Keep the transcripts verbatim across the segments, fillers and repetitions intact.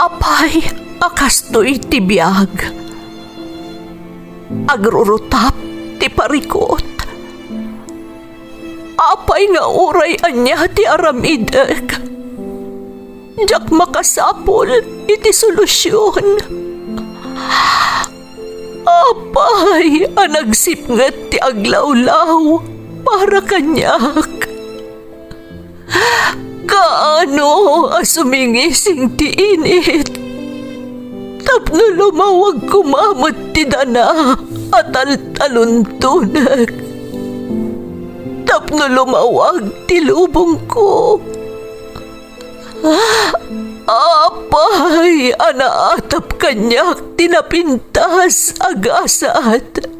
Apay a kastoy ti biag? Agrurutap ti parikut. Apay nga uray ania ti aramidek, diak makasapul iti solusion. Apay a nagsipnget ti aglawlaw para kaniak? Kaano a sumingising ti init tapno lumawag koma met ti dana a taltaluntonek, tapno lumawag ti lubongko? Apay a naatap kaniak ti napintas a gasat?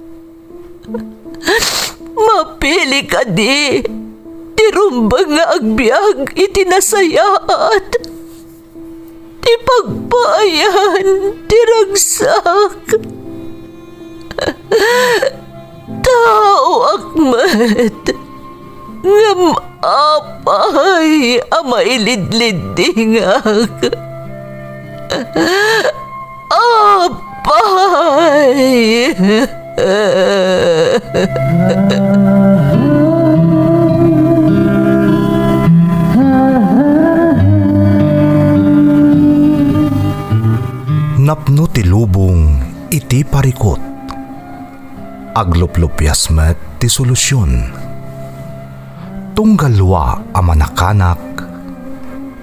Mapili kadi ti rumbeng nga agbiag iti nasayaat, ti pagpaayan ti ragsak? Taoak met, ngem apay a mailidliddingak? Apay! Napno ti lubong iti parikut. Agluplupias met ti solusion. Tunggal lua a manakanak,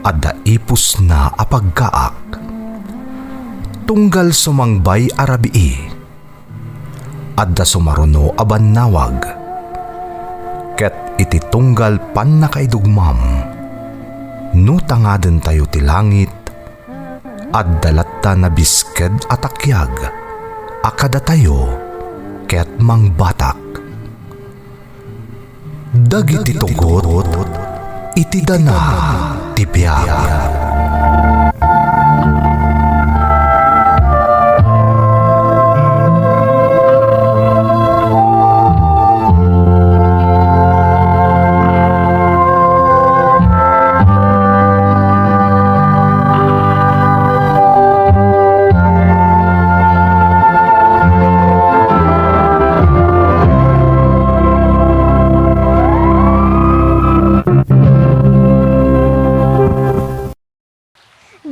adda ipusna a pagkaak. Tunggal sumangbay a rabii, adda sumaruno a bannawag. Ket iti tunggal pannakaidugmam, no tangadentayo ti langit, adda latta nabisked a takiag a kadatayo ket mangbatak. Dagiti tugot iti dana ti biag.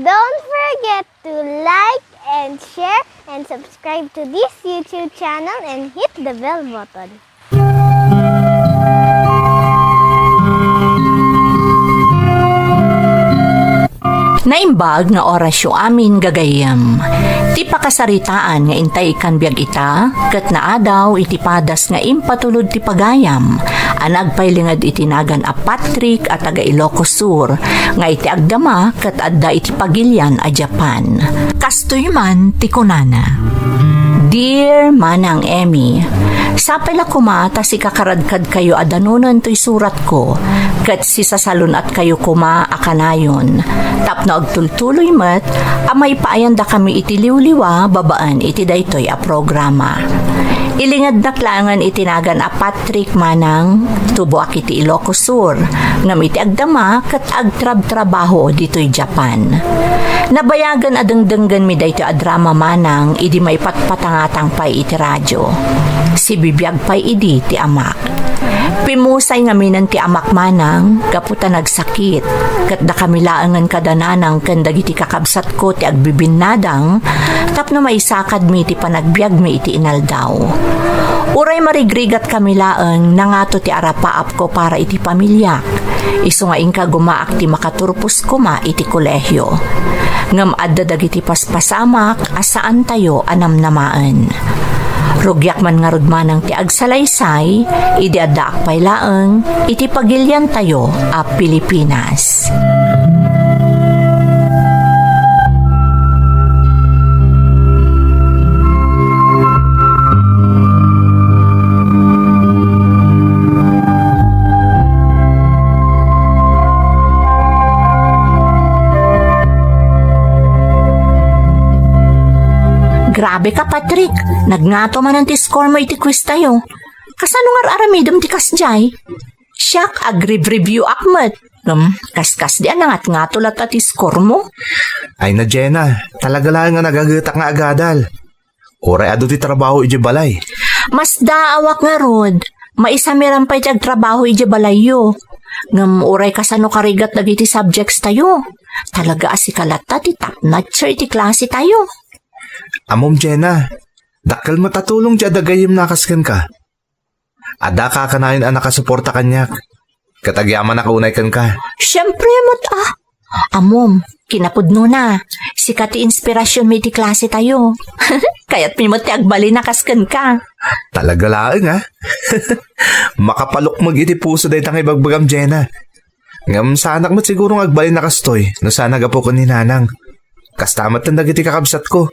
Don't forget to like and share and subscribe to this YouTube channel and hit the bell button. Naimbag nga orasyo amin, gagayyem. Ti pakasaritaan nga intay ikkan biag ita, ket naadaw iti padas nga impatulod ti pagayam a nagpailinged iti nagan a Patrick a taga Ilocos Sur, nga iti agdama ket adda iti pagilian a Japan. Kastoy man ti kunana, Dear Manang Emmy, sapay la koma ta sikakaradkadkayo a danonen toy suratko, ket sisasalun-atkayo koma a kanayon, tapno agtultuloy met a maipaayandakami iti liwliwa babaen iti daytoy a programa. Ilingednak laengen iti nagan a Patrick, Manang, tuboak iti Ilocos Sur, ngem iti agdama ket agtrabtrabaho ditoy Japan. Nabayagen a dengdenggenmi daytoy a drama, Manang, idi maipatpatangatang pay iti radio. Sibibiag pay idi ti amak. Pimmusay ngaminen ti amak, Manang, gapu ta nagsakit, ket dakami laengen kada nanang ken dagiti kakabsatko ti agbibinnadang tapno maisakadmi ti panagbiagmi iti inaldaw. Uray marigrigatkami laeng, nangato ti arapaapko para iti pamiliak, isu nga inka gumaak ti makaturpos koma iti kolehio. Ngem adda dagiti paspasamak a saantayo a namnamaen. Rugiak man ngarud, Manang, ti agsalaysay idi addaak pay laeng iti pagiliantayo a Pilipinas. Grabe ka, Patrick. Nagngato manen ti score mo iti quiz tayo. Kasano nga ar-aramidem ti kasdiay? Siak, agrib-review ak met. Ngem, kaskas di a nangatngato latta ti score mo. Ay na, Jenna, talaga laeng a nagagetak nga agadal. Uray adu ti trabaho idiay balay. Masdaawak ngarud, maisamiran pay ti agtrabaho idiay balayyo. Ngem uray kasano karigat dagiti subjects tayo. Talaga a sika latta ti top notcher iti klase tayo. Ammom, Jenna, dakkel met a tulong ti adda gayyemna a kas kenka. Adda kakanayon a nakasuporta kaniak. Ket agyamanak unay kenka. Siempre met, ah. Ammom, kinapudnona, sika ti inspirasionmi iti klase tayo. Kayatmi met ti agbalin a kas kenka. Talaga laeng, ah. Makapalukmeg iti puso dayta nga ibagbagam, Jenna. Ngem saanak met siguro nga agbalin a kastoy no saan a gapu ken ni Nanang. Kasta met dagiti kakabsatko.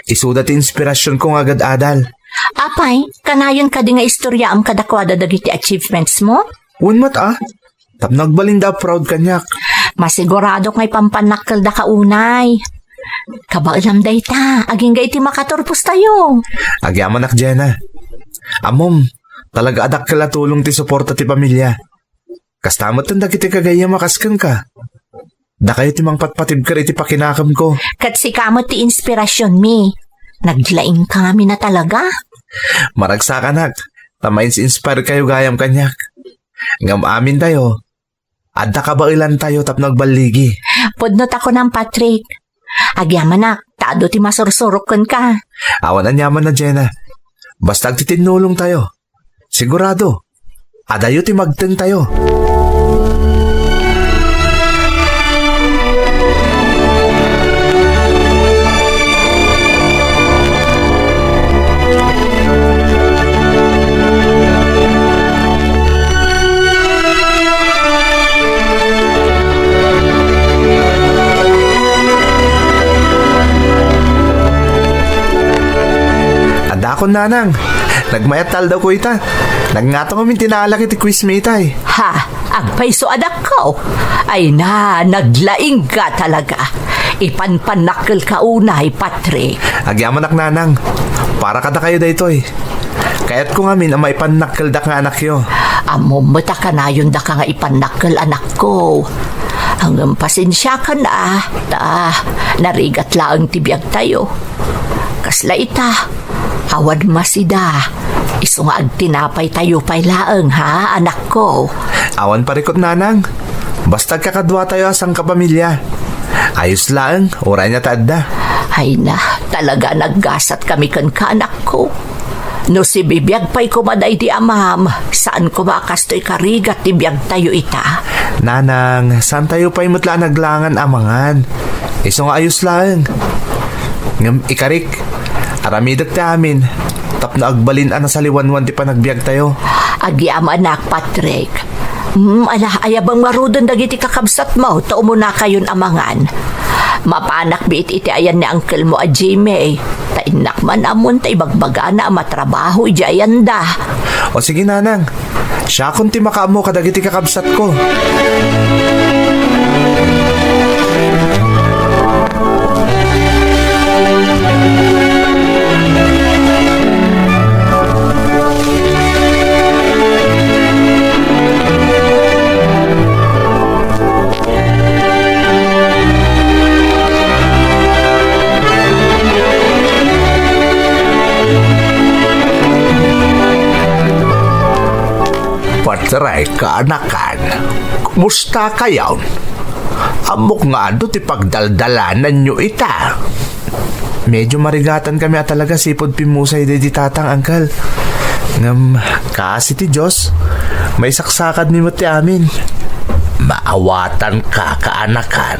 Isuda ti inspirasionko nga agad-adal. Apay, kanayon kadi nga istoriaam kadakuada dagiti achievements mo? Wen met, ah. Tapno agbalinda a proud kaniak. Masiguradok nga ipampannakkelda ka unay. Kabaelam dayta, agingga iti makaturpos tayo. Agyamanak, Jenna. Ammom, talaga a dakkel a tulong ti suporta ti pamilia. Kasta met dagiti gagayyem a kas kenka. Dakayo ti mangpatpatibker iti pakinakemko. Ket sika met ti inspirasionmi. Naglaingka ngamin a talaga. Maragsakanak, ta mains-inspire kayo gayam kaniak. Ngem amintayo, adda kabaelantayo tapno agballigi. Pudno ta kunam, Patrick. Agyamanak, ta adu ti masursurok kenka. Awan aniaman a, Jenna. Basta agtitinnulongtayo. Sigurado, adayo ti magtengtayo. Adakon, Nanang. Nagmayat ta aldawko ita. Nagngato ngamin ti naalak iti quiz mi itay. Ha? Agpayso a dakko? Ay na, naglaingka talaga. Ipanpannakkelka unay, Patrick. Agyamanak, Nanang. Para kadakayo daytoy. Kayatko ngamin a maipannakkeldak nga anakyo. Ammom met a kanayondaka nga ipannakkel, anakko. Ngem pasensiakan a, ta narigat laeng ti biagtayo. Kasla ita, awan masida. Isu nga agtinapaytayo pay laeng, ha, anakko? Awan parikut, Nanang. Basta agkakaduatayo a sangkapamilia. Ayos laeng, uray ania ti adda. Ay na, talaga naggasat kami kenka, anakko. No sibibiag pay koma daydi amam, saan koma a kastoy karigat ti biagtayo ita. Nanang, saantayo pay met la a naglangan a mangan. Isu nga ayos laeng. Ngem ikarik, aramidek ti amin, tapno agbalin a nasaliwanwan ti panagbiagtayo. Agyamanak, Patrick. Hmm, ala, ayabem ngaruden dagiti kakabsatmo, ta umunakayon a mangan. Mapanak biit iti ayan ni uncle mo a Jimmy. Ta innak man ammon ta ibagbagana a matrabaho idiay ayanda. O sige, Nanang. Siakon ti makaammo kadagiti kakabsatko. Patrick, kaanakan, kumusta kayon? Ammok nga adu ti pagdaldalananyo ita. Medyo marigatan kami a talaga sipud pimmusay daydi tatang, uncle. Ngem, kaasi ti Dios, maisaksakadmi met ti amin. Maawatanka, kaanakan.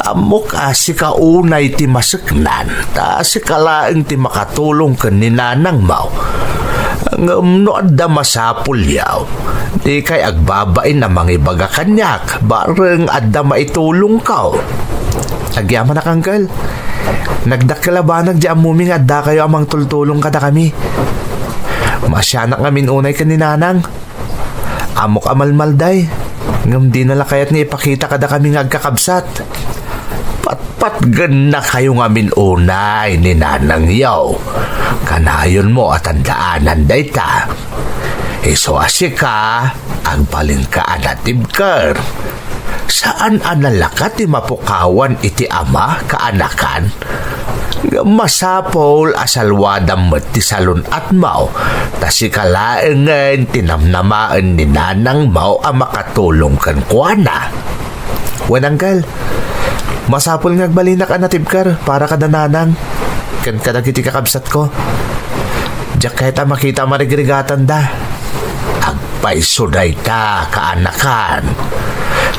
Ammok a sika unay ti maseknan, ta sika laeng ti makatulong ken ni nanangmo. Ngem no adda masapulyo, dikay agbabain a mangibaga kaniak, bareng adda maitulongko. Agyamanak, uncle. Nagdakkel a banag ti ammomi nga addakayo a mangtultulong kadakami. Maasianak ngamin unay ken ni nanang. Ammok a malmalday, ngem dina la kayat nga ipakita kadakami nga agkakabsat. Patpatgennakayo ngamin unay ni nanangyo. Kanayonmo a tandaanan dayta. Isu a sika, Agbalinka a natibker. Saan a nalaka ti mapukawan iti ama, kaanakan? Ngem masapul a salwadam met ti salun-atmo, ta sika laengen ti namnamaen ni nanangmo a makatulong kenkuana. Wen, Uncle, masapul nga agbalinak a natibker para kada nanang ken kadagiti kakabsatko. Diak kayat a makita a marigrigatanda. Agpayso dayta, kaanakan.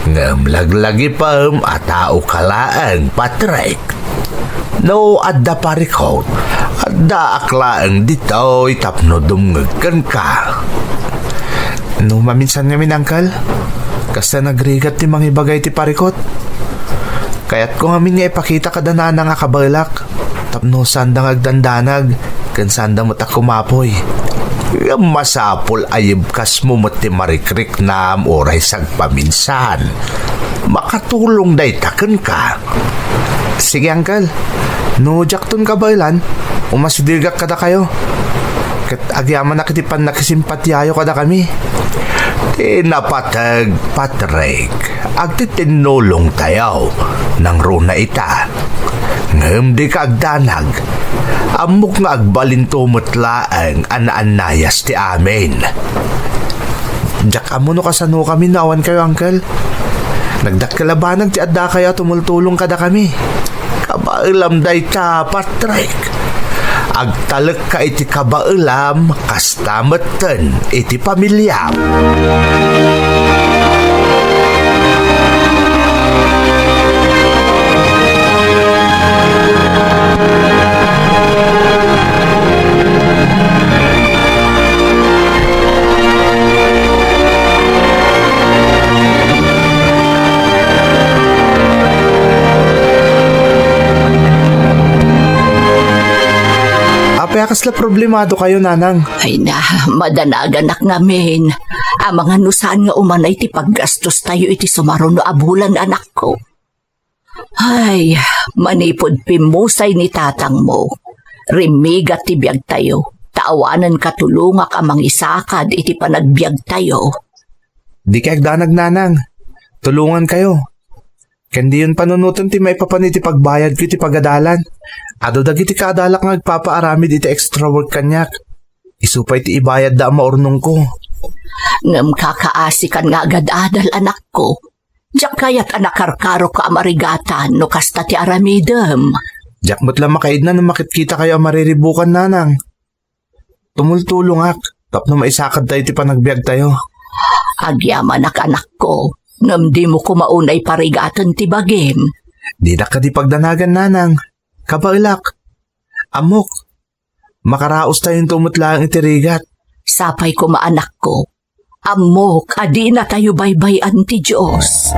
Ngem laglagipem a taoka laeng, Patrick. No adda parikut, addaak laeng ditoy tapno dumngeg kenka. No maminsan ngamin, Uncle, kasta nagrigat ti mangibaga iti parikut. Kayatko ngamin nga ipakita kada nanang a kabaelak tapno saanda nga agdandanag ken saanda met a kumapuy. Ngem masapul a yibkasmo met ti marikriknam uray sagpaminsan. Makatulong dayta kenka. Sige, Uncle. No diakton kabaelan, umasidegak kadakayo. Ket agyamanak iti pannakisimpatiayo kadakami. Ti napateg, Patrick, agtitinnulongtayo, nangruna ita. Ngem dika agdanag. Ammok nga agbalinto met laeng a naannayas ti amin. Diak ammo no kasanokami no awankayo, Uncle. Nagdakkel a banag ti addakayo a tumultulong kadakami. Kabaelam dayta, Patrick. Agtalekka iti kabaelam, kasta metten iti pamiliam. Apay a kasla problemadokayo, nanang? Ay na, madanaganak ngamin. Amangan no saan nga umanay ti paggastostayo iti sumaruno a bulan, anakko. Ay, manipud pimmusay ni tatangmo, rimmigat ti biagtayo, ta awanen katulongak a mangisakad iti panagbiagtayo. Dikay agdanag, nanang. Tulongankayo. Ken diyon panunoten ti maipapan iti pagbayadko iti pagadalan. Adu dagiti kaadalak nga agpapaaramid iti extra work kaniak. Isu pay ti ibayadda a maurnongko. Ngem kakaasikan nga agad-adal, anakko. Diak kayat a nakarkaroka a marigatan no kasta ti aramidem. Diak met la makaidna no makitkitakayo a mariribukan, nanang. Tumultulongak tapno maisakadtayo ti panagbiagtayo. Agyamanak, anakko, ngem dimo koma unay parigaten ti bagim. Dinak kadi pagdanagan, nanang. Kabaelak. Ammok, makaraostayonto met laeng iti rigat. Sapay koma, anakko. Ammok a dinatayo baybay-an ti Dios.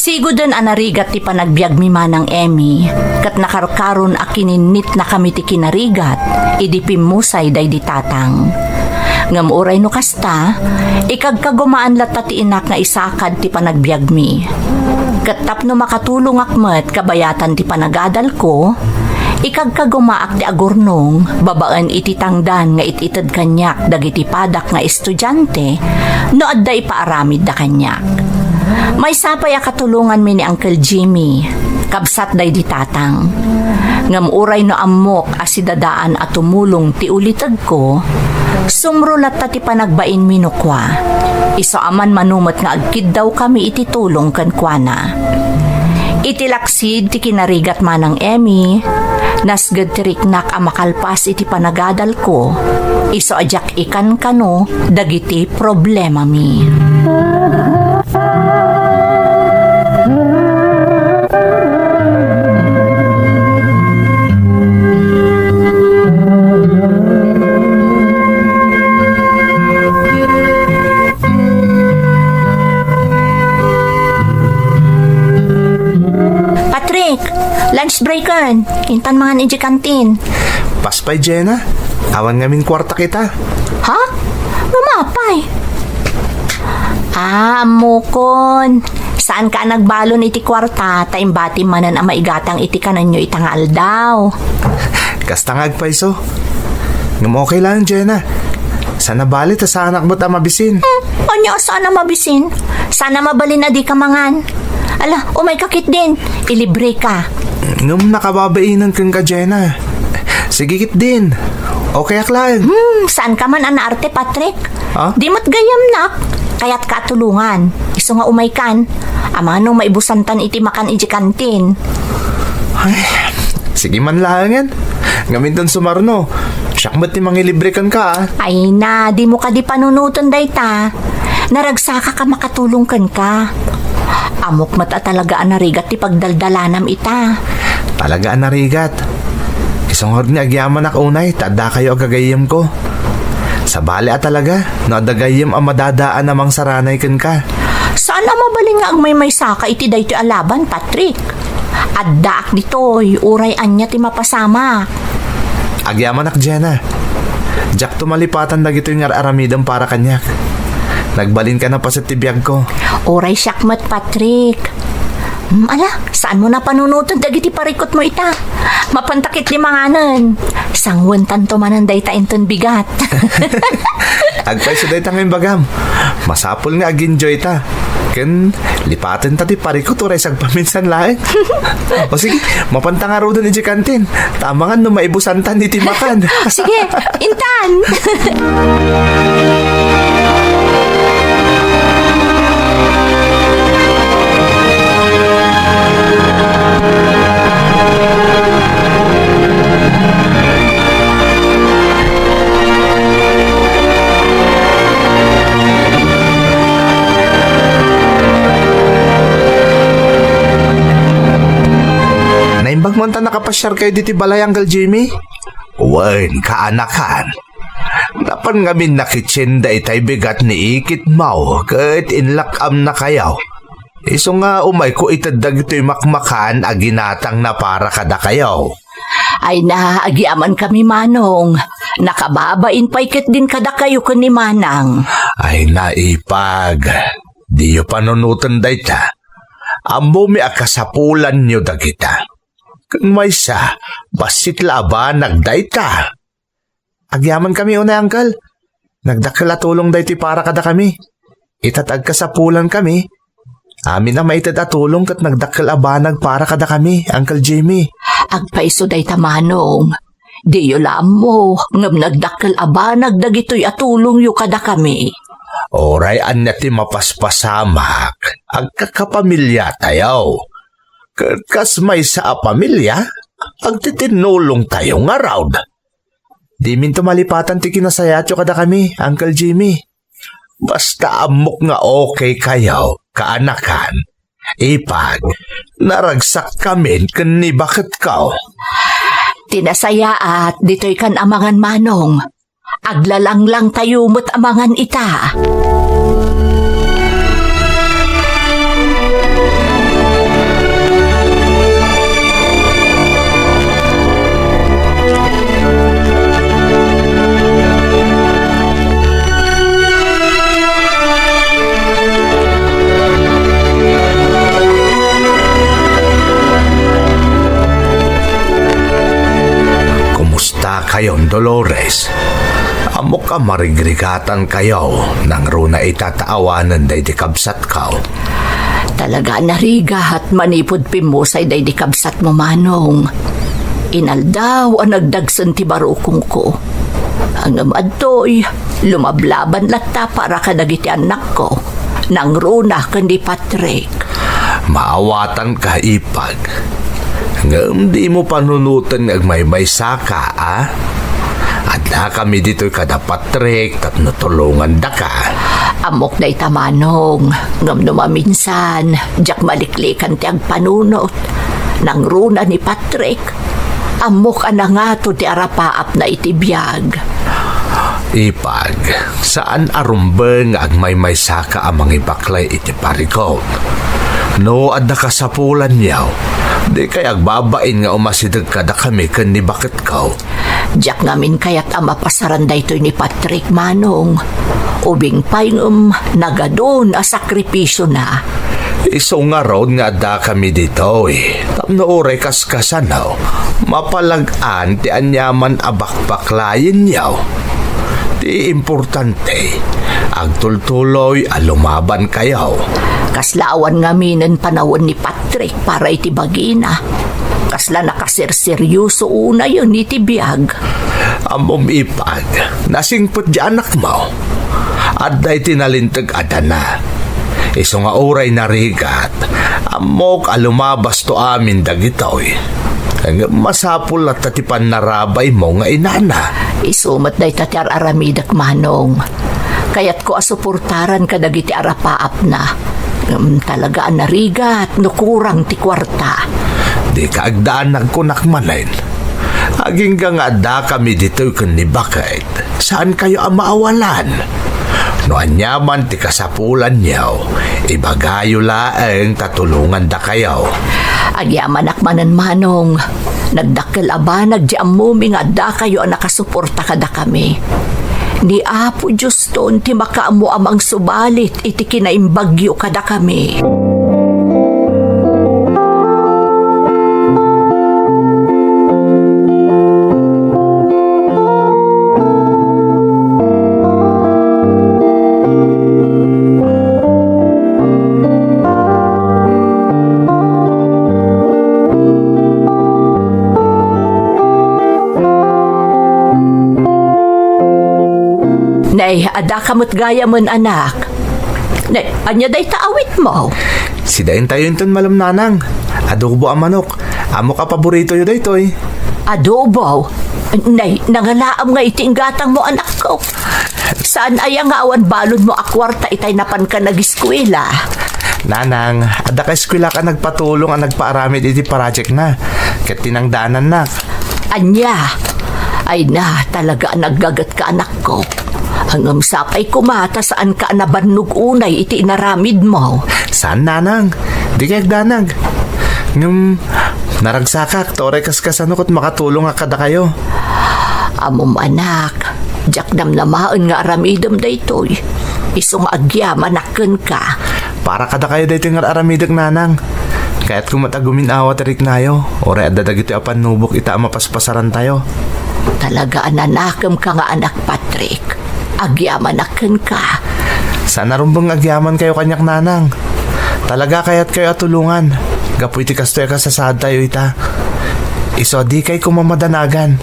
Siguden a narigat ti panagbiagmi, Manang Emmy, ket nakarkaron a kininnitnakami ti kinarigat idi pimmusay daydi tatang. Ngem uray no kasta, ikagkagumaan latta ti inak nga isakad ti panagbiagmi. Ket tapno makatulongak met kabayatan ti panagadalko, ikagkagumaak ti agurnong babaen iti tangdan nga it-ited kaniak dagiti padak nga estudiante no adda ipaaramidda kaniak. Maysa pay a katulonganmi ni Uncle Jimmy, kabsat daydi tatang. Ngem uray no ammok a sidadaan a tumulong ti ulitegko, sumro latta ti panagbainmi no kua. Isu a manmano met nga agkiddawkami iti tulong kenkuana. Iti laksid ti kinarigat, Manang Emmy, nasged ti riknak a makalpas iti panagadalko, isu a diak ikankano dagiti problemami. Intan mangan iti kantin. Paspay, Jenna. Awan ngamin kuarta kita. Ha? Ngem apay? Ah, ammokon. Saanka a nagbalon iti kuarta, ta imbati manen a maigatang iti kanenyo ita nga aldaw. Kasta nga agpayso. Ngem okay lang, Jenna. Sana bali ta saanak met a mabisin. Hmm, ania a saan a mabisin? Sana mabalin a dika mangan. Ala, umayka ketdin. Ilibreka. Ngem nakababainen kenka, Jenna. Sige ketdin. Okay ak laeng. Hmm, saanka man a naarte, Patrick? Ha? Di met gayyemnak. Kayatka a tulongan. Isu nga umaykan. Amanong maibusantan iti makan iti kantin. Ay, sige man laengen. Ngamin ton sumarno. Siak met ti mangilibre kenka, ah. Ay na, dimo kadi panunoten dayta. Naragsakak a makatulong kenka. Ammok met a talaga a narigat ti pagdaldalanam ita. Talaga a narigat. Isu ngarud nga agyamanak unay, ta addakayo a gagayyemko. Sabali a talaga, no adda gayyem a madadaan a mangsaranay kenka. Saan a mabalin nga agmaymaysaka iti daytoy a laban, Patrick? Addaak ditoy, uray ania ti mapasamak. Agyamanak, Jenna. Diakto malipatan dagitoy nga ar-aramidem para kaniak. Nagbalinka na paset ti biagko. Uray siak met, Patrick. Hmm, ala, saanmo a panunoten dagiti parikutmo ita? Mapanta ketdi manganen. Sangwentanto manen dayta inton bigat. Agpayso dayta nga imbagam. Masapul nga ag-enjoyta. Ken lipatenta ti parikut uray sagpaminsan laeng. O sige, mapanta ngaruden iti kantin. Ta amangan no maibusantan iti makan. Sige, intan. Naimbag man ta nakapasiarkayo ditoy balay, Uncle Jimmy? Wen, kaanakan. Napan ngamin nakitien daytay bigat ni ikitmo ket inlak-amnakayo. Isu nga umayko ited dagitoy makmakan a ginatangna para kadakayo. Ay na, agyamankami, Manong. Nakababain pay ketdin kadakayo ken ni Manang. Ay na, ipag. Diyo panunoten dayta. Ammomi a kasapulanyo dagita. Ken maysa, bassit la a banag dayta. Agyamankami unay, Uncle. Nagdakkel a tulong daytoy para kadakami. Ita ta agkasapulankami, amin a maited a tulong ket nagdakkel a banag para kadakami, Uncle Jimmy. Agpayso dayta, Manong. Diyo la ammo, ngem nagdakkel a banag dagitoy a tulongyo kadakami. Uray ania ti mapaspasamak, agkakapamilyatayo. Ket kas maysa a pamilia, agtitinnulongtayo ngarud. Diminto malipatan ti kinasayaatyo kadakami, Uncle Jimmy. Basta ammok nga okay kayo, kaanakan. Ipag, naragsakkamin ken ni baketko. Ti nasayaat, ditoy kan amangan, Manong. Aglalanglangtayo met amangan ita. Kumusta kayon, Dolores? Ammok a marigrigatankayo, nangruna ita ta awanen daydi kabsatko. Talaga a narigat manipud pimmusay daydi kabsatmo, Manong. Inaldaw a nagdagsen ti barukongko. Ngem adtoy, lumablaban latta para kadagiti annakko. Nangruna ken ni Patrick. Maawatanka, ipag. Ngem dimo panunoten nga agmaymaysaka, a? Addakami ditoy kada Patrick tapno tulongandaka. Ammok dayta, Manong, ngem no maminsan, diak maliklikan ti agpanunot. Nangruna ni Patrick, ammok a nangato ti arapaapna iti biag. Ipag, saan a rumbeng nga agmaymaysaka a mangibaklay iti parikut. No adda kasapulanyo, Dikay agbabain nga umasideg kadakami ken ni baketko. Diak ngamin kayat a mapasaran daytoy ni Patrick, Manong. Ubing pay ngem nagadun a sakripisiona. Isu ngarud nga addakami ditoy, tapno uray kaskasano, mapalag-an ti aniaman a bakbaklayenyo. Ti importante, agtultuloy a lumabankayo. Kasla awan ngaminen panawen ni Patrick para iti bagina. Kasla nakaserseryoso unayen iti biag. Ammom, ipag, nasingpet ti anakmo. Adda iti nalinteg a dana. Isu nga uray narigat, ammok a lumabasto amin dagitoy. Ngem masapul latta ti pannarabaymo nga inana. Isu met dayta ti ar-aramidek, Manong. Kayatko a suportaran kadagiti arapaapna. Ngem talaga a narigat no kurang ti kuarta. Dika agdaan, nagkunak manen. Agingga nga addakami ditoy ken ni baket, saankayo a maawalan. No aniaman ti kasapulanyo, ibagayo laeng ta tulongandakayo. Agyamanak manen, Manong. Nagdakkel a banag ti ammomi nga addakayo a nakasuporta kadakami. Ni Apo Dioston ti makaammo a mangsubalit iti kinaimbagyo kadakami. Nay, addaka met gayamen, anak. Nay, ania dayta awitmo? Sidaentayo inton malem, nanang. Adobo a manok. Ammok a paboritoyo daytoy. Adobo? Nay, nangalaam nga iti inggatangmo, anakko. Saan aya nga awan baludmo a kuarta itay napanka nagiskuela? Nanang, adda kaeskuelak a nagpatulong a nagpaaramid iti project na. Ket tinangdaanannak. Ania? Ay na, talaga a naggagetka, anakko. Ngem sapay koma ta saanka a nabannog unay iti inaramidmo. Saan, nanang. Dikay agdanag. Ngem, naragsakak, ta uray kaskasano ket makatulongak kadakayo. Ammom, anak, diak namnamaen nga aramidem daytoy. Isu nga agyamanak kenka. Para kadakayo daytoy nga ar-aramidek, nanang. Kayatko met a gumin-awa ti riknayo, uray adda dagitoy a pannubok ita a mapaspasarantayo. Talaga a nanakemka nga anak, Patrick. Agyamanak kenka. Saan a rumbeng nga agyamankayo kaniak, nanang. Talaga kayatkayo a tulongan. Gapu iti kastoy a kasasaadtayo ita. Isu a dikay koma madanagan.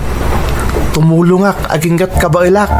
Tumulongak aginggat kabaelak.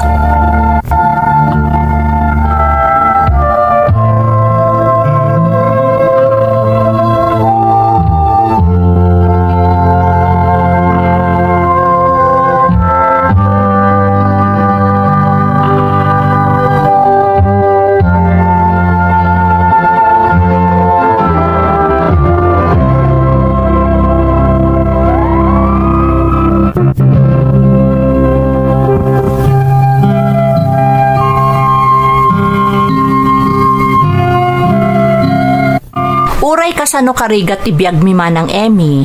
Uray kasano karigat ti biagmi, Manang Emmy,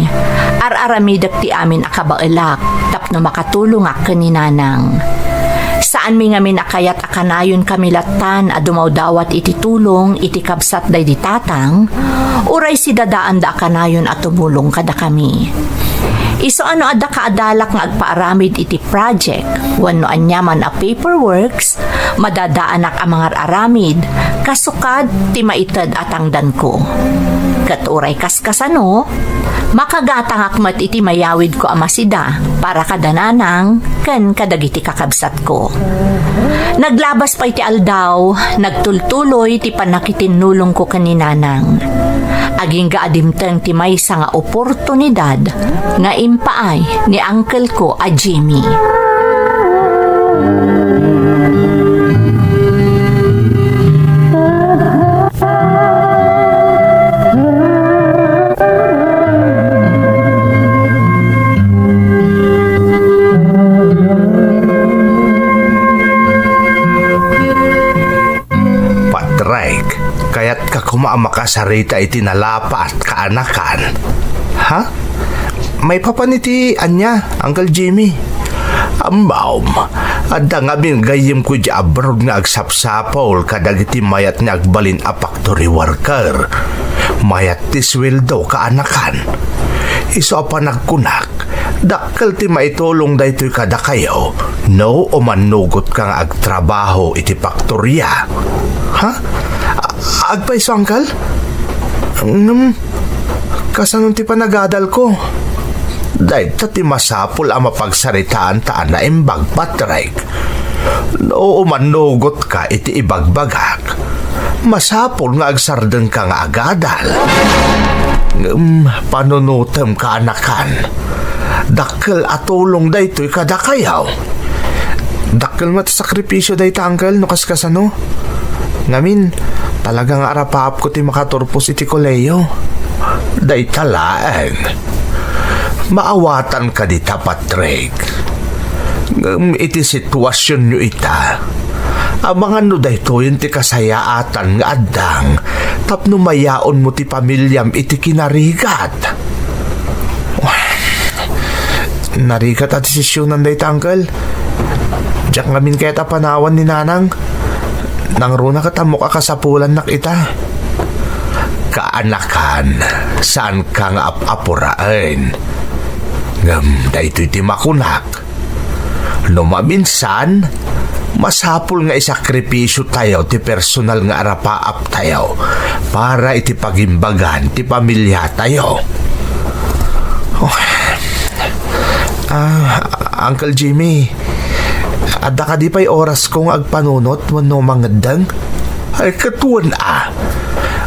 ar-aramidek ti amin a kabaelak tapno makatulongak ken ni Nanang. Saanmi ngamin a kayat a kanayon kami lattan a dumawdawat iti tulong iti kabsat daydi Tatang, uray sidadaanda a kanayon a tumulong kadakami. Isu a no adda kaadalak nga agpaaramid iti project wenno aniaman a paperworks, madadaanak a mangar-aramid, kasukad ti maited a tangdanko. Ket uray kaskasano, makagatangak met iti mayawidko a masida para kada Nanang ken kadagiti kakabsatko. Naglabas pay ti aldaw, nagtultuloy ti pannakitinnulongko ken ni Nanang. Agingga a dimteng ti maysa nga oportunidad nga impaay ni uncle ko a Jimmy. Patrick, kayatka koma a makasarita iti nalapa a kaanakan? Ha? Maipapan iti ania, Uncle Jimmy? Ammom, adda ngamin gayyemko idiay abroad nga agsapsapul kadagiti mayat nga agbalin a factory worker. Mayat ti sueldo, kaanakan. Isu a panagkunak, dakkel ti maitulong daytoy kadakayo no umannugotka nga agtrabaho iti faktorya. Ha? A-, agpayso, Uncle? Ngem, kasano ti panagadalko? Dayta ti masapul a mapagsaritaanta a naimbag, Patrick. No umannugotka iti ibagbagak, masapul nga agsardengka nga agadal. Ngem panunotem, kaanakan. Dakkel a tulong daytoy kadakayo. Dakkel met sakripisio dayta, Uncle, no kaskasano. Ngamin, talaga nga arapaapko ti makaturpos iti kolehiyo. Dayta laeng. Maawatan ka dita, Patrick. Ngem iti situasionyo ita, amangan no daytoyen ti kasayaatan nga addang tapno mayaonmo ti pamiliam iti kinarigat. Narigat a desisionan dayta, Uncle. Diak ngamin kayat a panawan ni Nanang. Nangruna ket ammok a kasapulannak ita. Kaanakan, saanka nga ap-apuraen. Ngem daytoy ti makunak. No maminsan, masapul nga isakripisio tayo ti personal nga arapaap tayo para iti pagimbagan ti pamilya tayo. Oh. Ah, Uncle Jimmy, adda kadi pay orasko nga agpanunot wenno mangeddeng? Ay, ket wen a.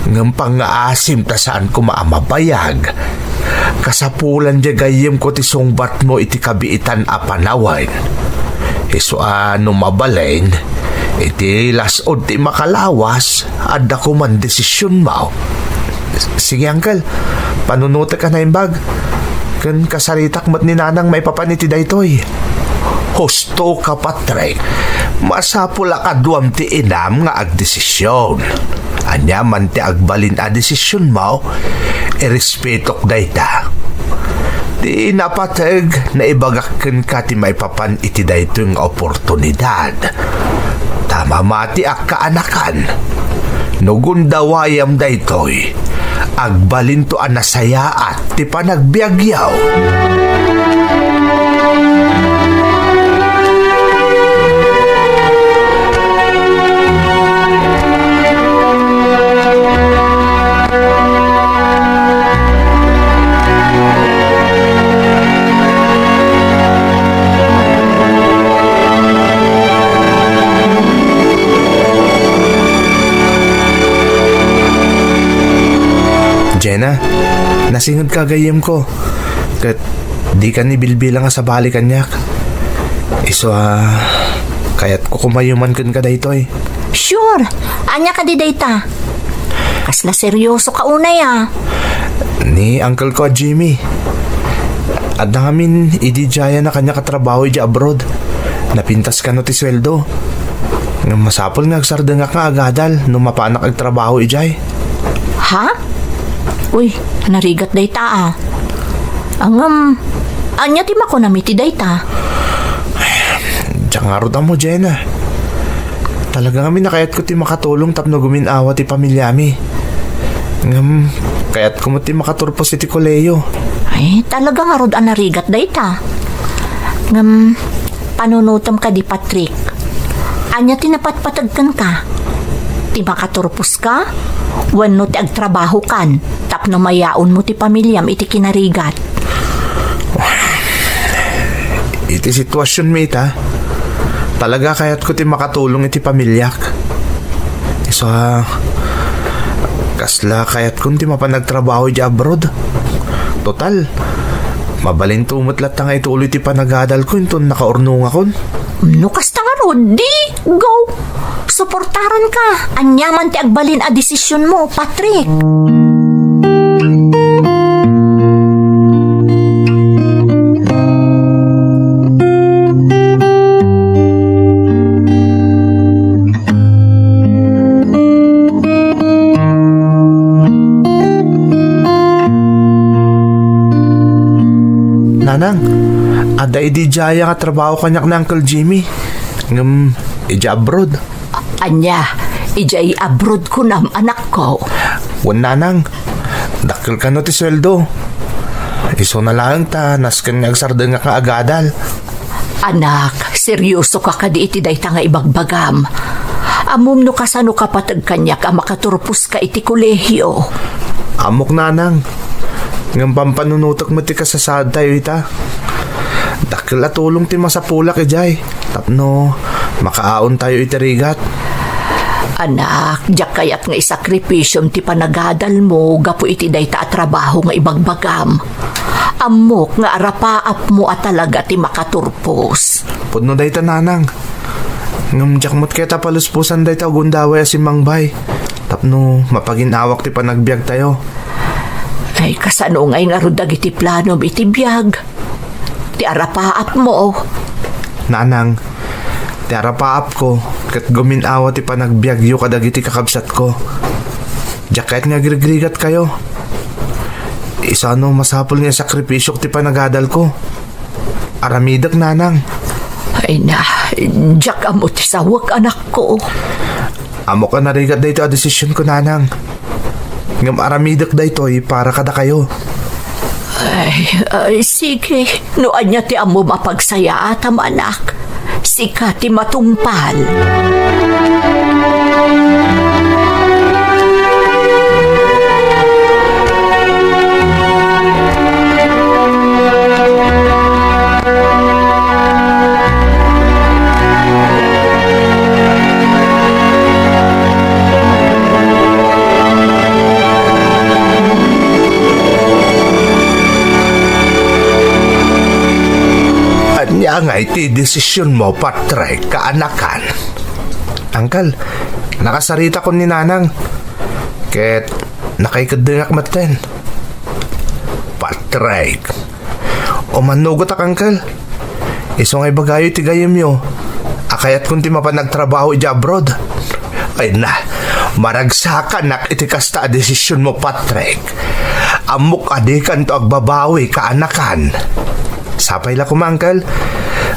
Ngem pangngaasim ta saan koma a mabayag. Kasapulan diay gayyemko ti sungbatmo iti kabiitan a panawen. Isu a no mabalin, iti las-ud ti makalawas, adda koman desisionmo. Sige, Uncle. Panunotek a naimbag. Ken kasaritak met ni Nanang maipapan iti daytoy. Husto ka, Patrick. Masapul a kaduam ti inam nga agdesision. Ania man ti agbalin a desisionmo, irespetok dayta. Ti napateg, naibagak kenka ti maipapan iti daytoy nga oportunidad. Ta mamatiak, kaanakan. No gundawayam daytoy, agbalinto a nasayaat ti panagbiagyo. Jenna, nasinged ka gayyemko. Ket dika ni bilbilang a sabali kaniak. Isu a kayatko kumayuman kenka daytoy. Sure! Ania kadi dayta? Kasla seryoso ka unay, a. Ni uncle ko a Jimmy. Adda ngamin idi diayen a kaniak a trabaho idiay abroad. Napintas kano ti sueldo. Ngem masapul nga agsardengak nga agadal no mapanak agtrabaho idiay. Ha? Uy, narigat dayta, a. Ngem, ania ti makunam iti dayta? Diak ngarud ammo, Jenna. Talaga ngamin a kayatko ti makatulong tapno gumin-awa ti pamiliami. Ngem, kayatko met ti makaturpos iti kolehiyo. Ay, talaga ngarud a narigat dayta. Ngem, panunotem kadi, Patrick. Ania ti napatpateg kenka? Ti makaturposka? Wenno ti agtrabahokan tapno mayaonmo ti pamiliam iti kinarigat? Iti situasionmi ita, talaga kayatko ti makatulong iti pamiliak. Isu a, kasla kayatkon ti mapan agtrabaho idiay abroad. Total, mabalinto met latta nga ituloy ti panagadalko inton nakaurnongakon. No kasta ngarud, di, go! Suportaranka. Ania man ti agbalin a desisionmo, Patrick? Nanang, adda idi diay nga trabaho kaniak ni Uncle Jimmy. Ngem, idiay abroad. Ania, idiay abroad kunam, anakko? Wen, Nanang, dakkel kano ti sueldo. Isuna laeng ta nasken nga agsardengak nga agadal. Anak, serioso ka kadi iti dayta nga ibagbagam? Ammom no kasano ka pateg kaniak a makaturpos ka iti kolehio? Ammok, Nanang. Ngem pampanunotek met ti kasasaadtayo ita. Dakkel a tulong ti masapulak idiay tapno makaaontayo iti rigat. Anak, diak kayat nga isakripisiom ti panagadalmo gapu iti dayta a trabaho nga ibagbagam. Ammok nga arapaapmo a talaga ti makaturpos. Pudno dayta, Nanang. Ngem diak met kayat a palusposan dayta a gundaway a simmangbay tapno mapagin-awak ti panagbiagtayo. Ay, kasano ngay ngarud dagiti planom iti biag? Ti arapaapmo? Nanang, ti arapaapko ket gumin-awa ti panagbiagyo kadagiti kakabsatko. Diak kayat nga agrigrigatkayo. Isuna masapul nga isakripisiok ti panagadalko. Aramidek, Nanang. Ay na, diak ammo ti sawek, anakko. Ammok a narigat daytoy a desisionko, Nanang. Ngem aramidek daytoy para kadakayo. Ay, ay, sige. No ania ti ammom a pagsayaatam, anak, sika ti matungpal. Ania ngay ti desisionmo, Patrick, kaanakan? Uncle, nakasaritakon ni Nanang. Ket nakaikeddengak metten. Patrick, umannugotak, Uncle. Isu nga ibagayo iti gayyemyo a kayatkon ti mapan agtrabaho idiay abroad. Ay na, maragsakanak iti kasta a desisionmo, Patrick. Ammok a dikanto agbabawi, kaanakan. Sapay la koma, Uncle.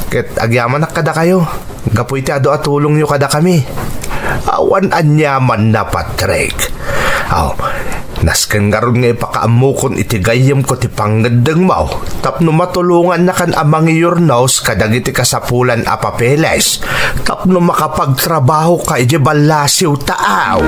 Ket agyamanak kadakayo gapu iti adu a tulongyo kadakami. Awan aniamanna, Patrick. Aw, nasken ngarud nga ipakaammokon iti gayyemko ti pangngeddengmo tapno matulongannakan a mangiyurnos kadagiti kasapulan a papeles tapno makapagtrabahoka idiay ballasiw ta aw.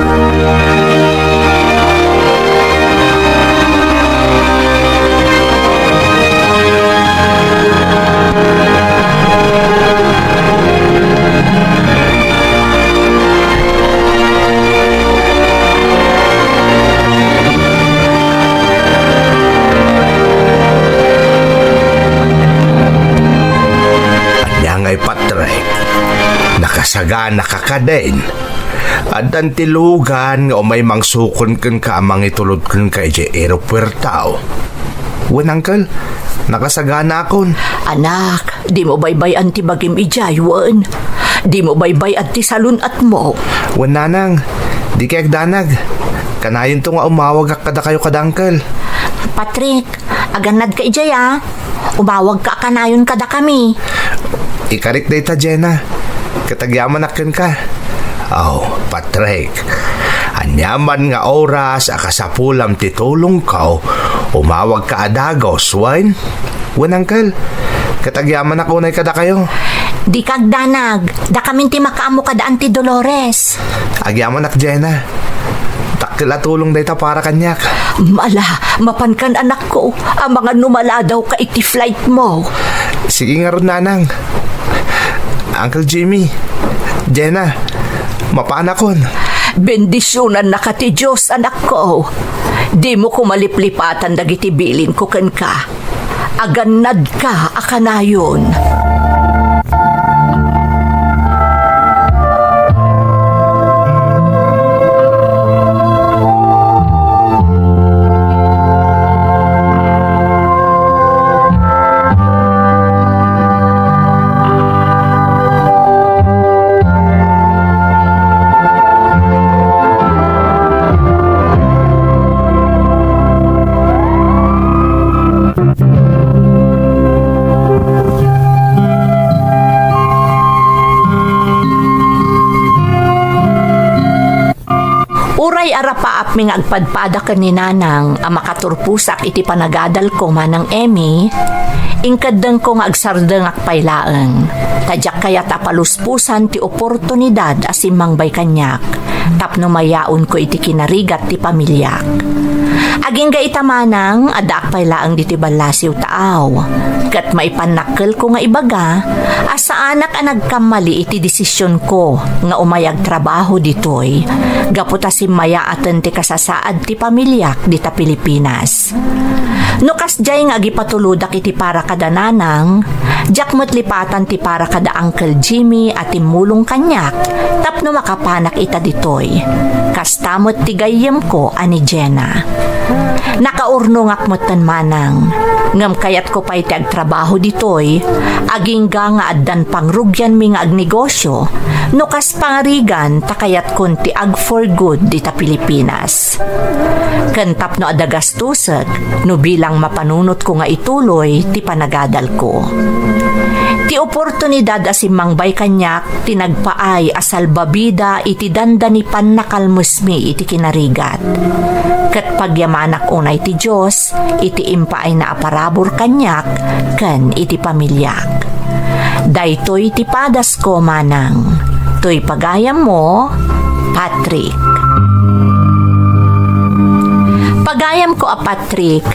Ania ngay, Patrick? Nakasaganaka kadin? Addan ti lugan nga umay mangsukon kenka a mangitulod kenka idiay aeropuerto. Wen, Uncle, nakasaganaakon. Anak, dimo baybay-an ti bagim idiay, wen? Dimo baybay-an ti salun-atmo? Wen, Nanang, dikay agdanag. Kanayonto nga umawagak kadakayo kada Uncle. Patrick, agannadka idiay, a. Umawagka a kanayon kadakami. Ikarik dayta, Jena. Ket agyamanak kenka. Aw, Patrick, aniaman nga oras a kasapulam ti tulongko, umawagka a dagus, wen? Wen, Uncle? Ket agyamanak unay kadakayo. Dika agdanag. Dakamin ti makaammo kada Auntie Dolores. Agyamanak, Jena. Dakkel a tulong dayta para kaniak. Ala, mapankan, anakko. Amangan no maladawka iti flightmo. Sige ngarud, Nanang. Uncle Jimmy, Jena, mapanakon. Bendisionannaka ti Dios, anakko. Dimo koma liplipatan dagiti bilinko kenka. Agannadka a kanayon. Ay arapaapmi nga agpadpada ken ni Nanang a makaturposak iti panagadalko, Manang Emmy, inkeddengko nga agsardengak pay laeng, ta diak kayat a paluspusan ti oportunidad a simmangbay kaniak tapno mayaonko iti kinarigat ti pamiliak. Agingga ita, Manang, addaak pay laeng ditoy ballasiw taaw, ket maipannakkelko nga ibaga a saanak a nagkammali iti desisionko nga umay agtrabaho ditoy gapu ta simmayaaten ti kasasaad ti pamiliak dita Pilipinas. No kasdiay nga agipatulodak iti para kada Nanang, diak met lipatan ti para kada Uncle Jimmy a timmulong kaniak tapno makapanak ita ditoy. Kasta met ti gayyemko a ni Jenna. Nakaurnongak metten, Manang, ngem kayatko pay ti agtrabaho ditoy, agingga nga addan pangrugianmi nga agnegosio, no kas pangarigan ta kayatkon ti ag-for good dita Pilipinas. Ken tapno adda gastosek no bilang mapanunotko nga ituloy ti panagadalko. Ti oportunidad a simmangbay kaniak ti nagpaay a salbabida iti dandani pannakalmesmi iti kinarigat. Ket pagyamanak unay ti Dios iti impaayna a parabur kaniak ken iti pamiliak. Daytoy ti padasko, Manang. Toy pagayammo, Patrick. Pagayamko a Patrick,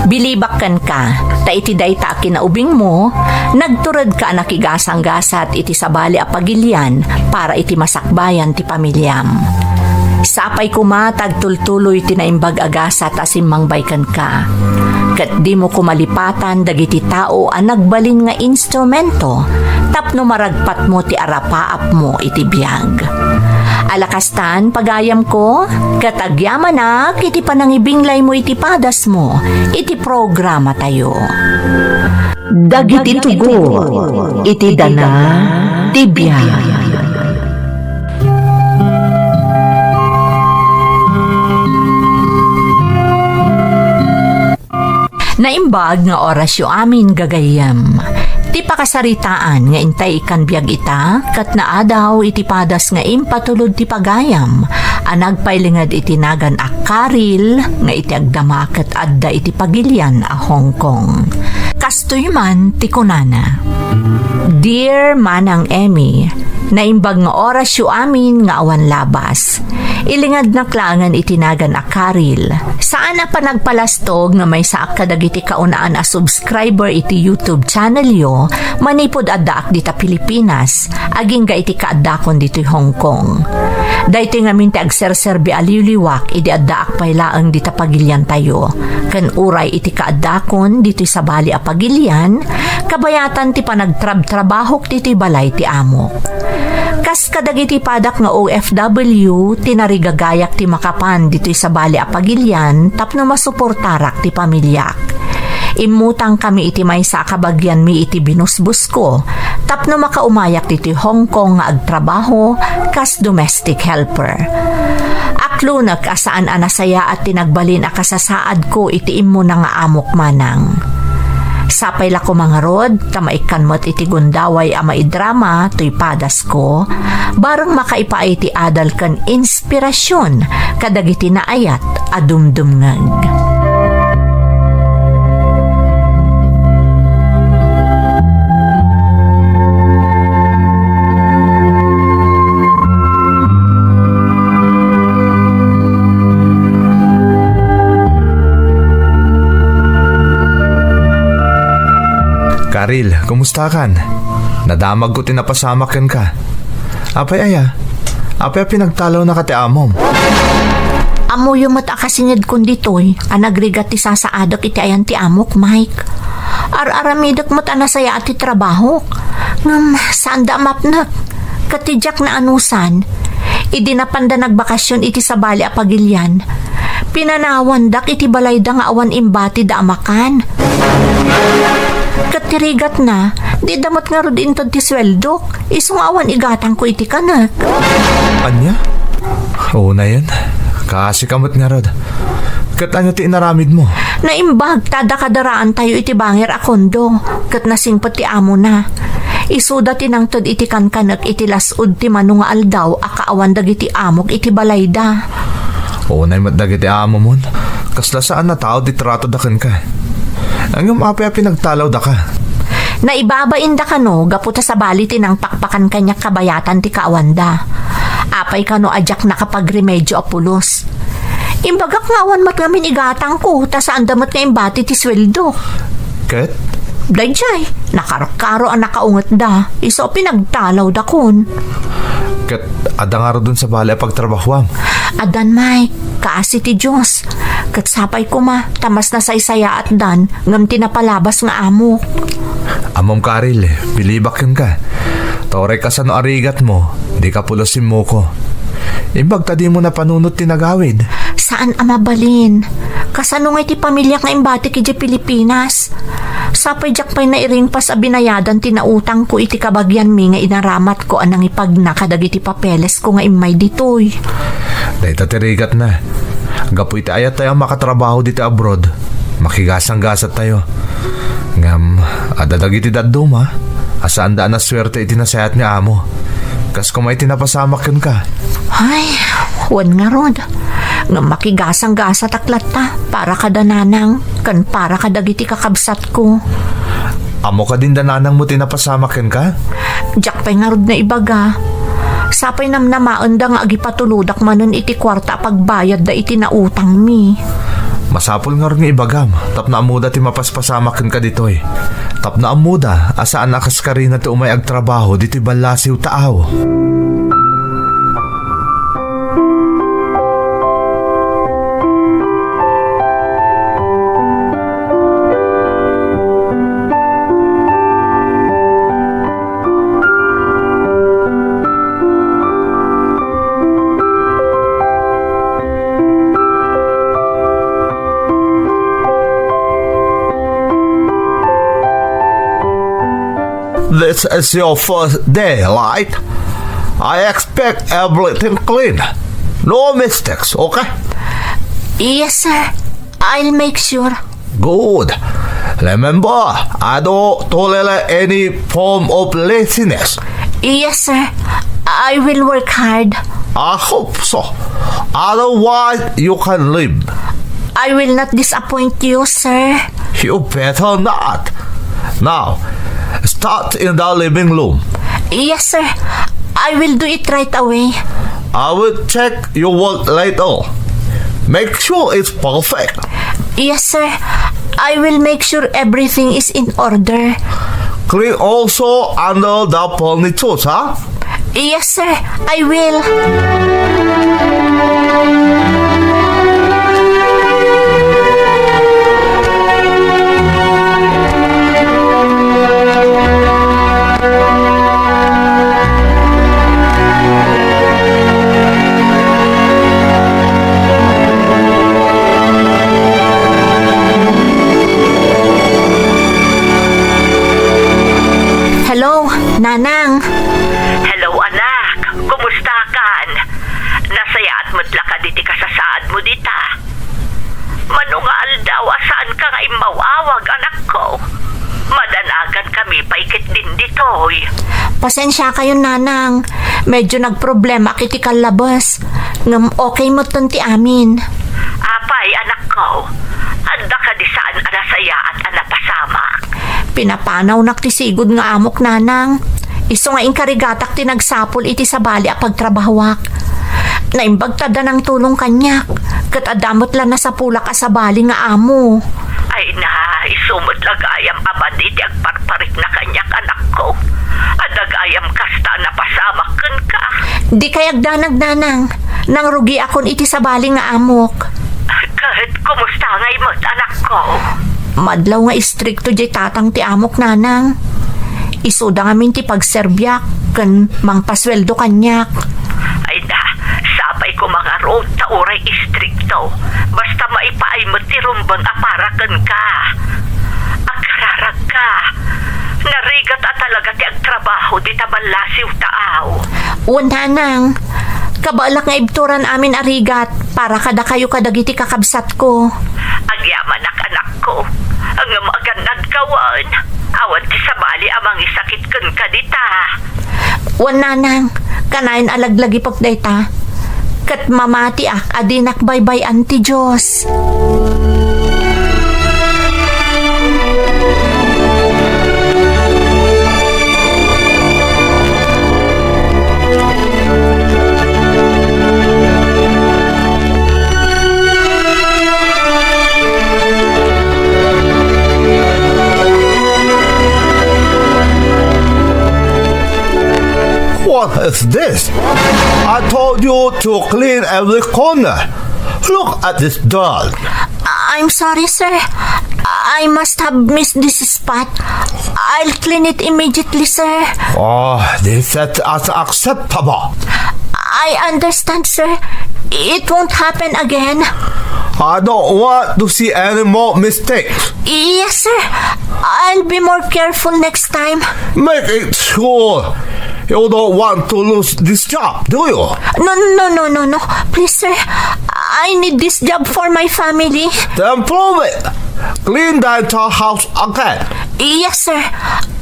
bilibak kenka, ta iti dayta a kinaubingmo, nagturedka a nakigasanggasat iti sabali a pagilian para iti masakbayan ti pamiliam. Sapay koma ta agtultuloy ti naimbag a gasat a simmangbay kenka. Ket dimo koma lipatan dagiti tao a nagbalin nga instrumento tapno maragpatmo ti arapaapmo iti biag. Ala kastan, pagayamko, ket agyamanak iti panangibinglaymo iti padasmo iti programatayo. Dagiti tugot iti dana ti biag. Naimbag nga orasyo amin, gagayyem. Ti pakasaritaan nga intay ikkan biag ita, ket naadaw iti padas nga impatulod ti pagayam a nagpailinged iti nagan a Karil nga iti agdama ket adda iti pagilian a Hong Kong. Kastoy man ti kunana, Dear Manang Emmy, naimbag nga orasyo amin nga awan labas. Ilingednak laengen iti nagan a Karil. Saan a panagpalastog nga maysaak kadagiti kaunaan a subscriber iti YouTube channelyo manipud addaak dita Pilipinas, agingga iti kaaddakon ditoy Hong Kong. Daytoy ngamin ti agserserbi a liwliwak idi addaak pay laeng dita pagiliantayo, ken uray iti kaaddakon ditoy sabali a pagilian, kabayatan ti panagtrabtrabahok ditoy balay ti amok. Kas kadagiti padak nga O F W, tinarigagayak ti makapan ditoy sabali a pagilian tapno masuportarak ti pamiliak. Immutangkami iti maysa a kabagianmi iti binusbusko tapno makaumayak ditoy Hong Kong nga agtrabaho kas domestic helper. Aklonek a saan a nasayaat ti nagbalin a kasasaadko iti immuna nga amok, Manang. Sapay la koma ngarud, ta maikkan met iti gundaway a maidrama toy padasko, bareng makaipaay ti adal ken inspirasyon kadagiti naayat a dumdumngeg. Karil, kumustakan? Nadamagko ti napasamak kenka. Apay aya? Apay a pinagtalawnaka ti amom? Ammoyo met a kasingedkon ditoy a nagrigat ti sasaadek iti ayan ti amok, Mike. Ar-aramidek met a nasayaat ti trabahok. Ngem saanda a mapnek. Ket ti diak naanusan, idi napanda nagbakasyon iti sabali a pagilian, pinanawandak iti balayda nga awan imbatida a makan. Ket ti rigatna, dida met ngarud inted ti sueldok, isu nga awan igatangko iti kanek. Ania? Unayen, kasika met ngarud. Ket ania ti inaramidmo? Naimbag ta adda kadaraantayo iti bangir a kondo, ket nasingpet ti amona. Isuda ti nangted iti kankanek iti las-ud ti mano nga aldaw a kaawan dagiti amok iti balayda. Unay met dagiti amomon. Kasla saan a tao ti tratoda kenka. Ngem apay a pinagtalawdaka? Naibabainda kano gapu ta sabali ti nangpakpakan kaniak kabayatan ti kaawanda. Apay kano a diak nakapagremedio a pulos? Imbagak nga awan met ngamin igatangko, ta saanda met nga imbati ti sueldo. Ket? Daydiay, nakarkaro a nakaungetda, isu a pinagtalawdakon. Ket adda ngaruden sabali a pagtrabahoam? Addan, Mike, kaasi ti Dios. Ket sapay koma, ta mas nasaysayaatdan, ngem ti napalabas nga amok. Ammom, Karil, bilibak kenka. Ta uray kasano a rigatmo, dika pulos immuko. Imbag ta dimo napanunot ti nagawid. Saan a mabalin. Kasano ngay ti pamiliak nga imbatik idiay Pilipinas? Sapay diak pay nairingpas a binayadan ti nautangko iti kabagianmi nga inaramatko a nangipagna kadagiti papelesko nga immay ditoy. Dayta ti rigatna. Gapu iti ayattayo a makatrabaho ditoy abroad, makigasanggasattayo. Ngem, adda dagiti dadduma a saanda a nasuerte iti nasayaat nga amo. Kas koma iti napasamak kenka. Ay, wen ngarud. Ngem makigasanggasatak latta para kada nanang ken para kadagiti kakabsatko. Ammo kadin da nanangmo ti napasamak kenka? Diak pay ngarud naibaga. Sapay namnamaenda nga agipatulodak manen iti kuarta a pagbayadda iti nautangmi. Masapul ngarud nga ibagam tapno ammoda ti mapaspasamak kenka ditoy. Tapno ammoda a saan a kaskarina ti umay agtrabaho ditoy ballasiw taaw. This is your first day, right? I expect everything clean. No mistakes, okay? Yes, sir. I'll make sure. Good. Remember, I don't tolerate any form of laziness. Yes, sir. I will work hard. I hope so. Otherwise, you can leave. I will not disappoint you, sir. You better not. Now, start in the living room. Yes, sir. I will do it right away. I will check your work later. Make sure it's perfect. Yes, sir. I will make sure everything is in order. Clean also under the furniture, huh? Yes, sir. I will. Hello, Nanang. Hello, anak. Kumusta kan? Nasayaat met la kadi ti kasasaadmo dita? Mano nga aldaw a saanka nga immaw-awag, anakko? Madanagankami pay ketdin ditoy. Pasensiakayon, Nanang. Medyo nagproblemaak iti kallabes. Ngem okay metten ti amin. Apay, anakko? Adda kadi saan a nasayaat a napasamak? Pinapanawnak ti sigud nga amok, Nanang. Isu nga inkarigatak ti nagsapul iti sabali a pagtrabahoak. Naimbag ta adda nangtulong kaniak, ket adda met la nasapulak a sabali nga amo. Ay na, isu met la gayam a madi ti agparparikna kaniak, anakko. Adda gayam kasta a napasamak kenka. Dikay agdanag, Nanang. Nangrugiakon iti sabali nga amok. Ket kumusta ngay met, anakko? Madlaw nga istrikto diay tatang ti amok, Nanang. Isuda ngamin ti pagserbiak ken mangpasueldo kaniak. Ay na, sapay koma ngarud ta uray istrikto, basta maipaay met ti rumbeng a para kenka. Agraragka. Narigat a talaga ti agtrabaho dita ballasiw taaw. Wen, Nanang. Kabaelak nga ibturan amin a rigat para kadakayo kadagiti kakabsatko. Agyamanak, anakko. Ngem agannadka wen. Awan ti sabali a mangisakit kenka dita. Wen, Nanang, kanayon a laglagipek dayta. ket mamatiak a dinak baybay-an ti Dios. What is this? I told you to clean every corner. Look at this dirt. I'm sorry, sir. I must have missed this spot. I'll clean it immediately, sir. Oh, this is unacceptable. I understand, sir. It won't happen again. I don't want to see any more mistakes. Yes, sir. I'll be more careful next time. Make it sure you don't want to lose this job, do you? No, no, no, no, no. Please, sir. I need this job for my family. Then prove it. Clean the entire house again. Yes, sir.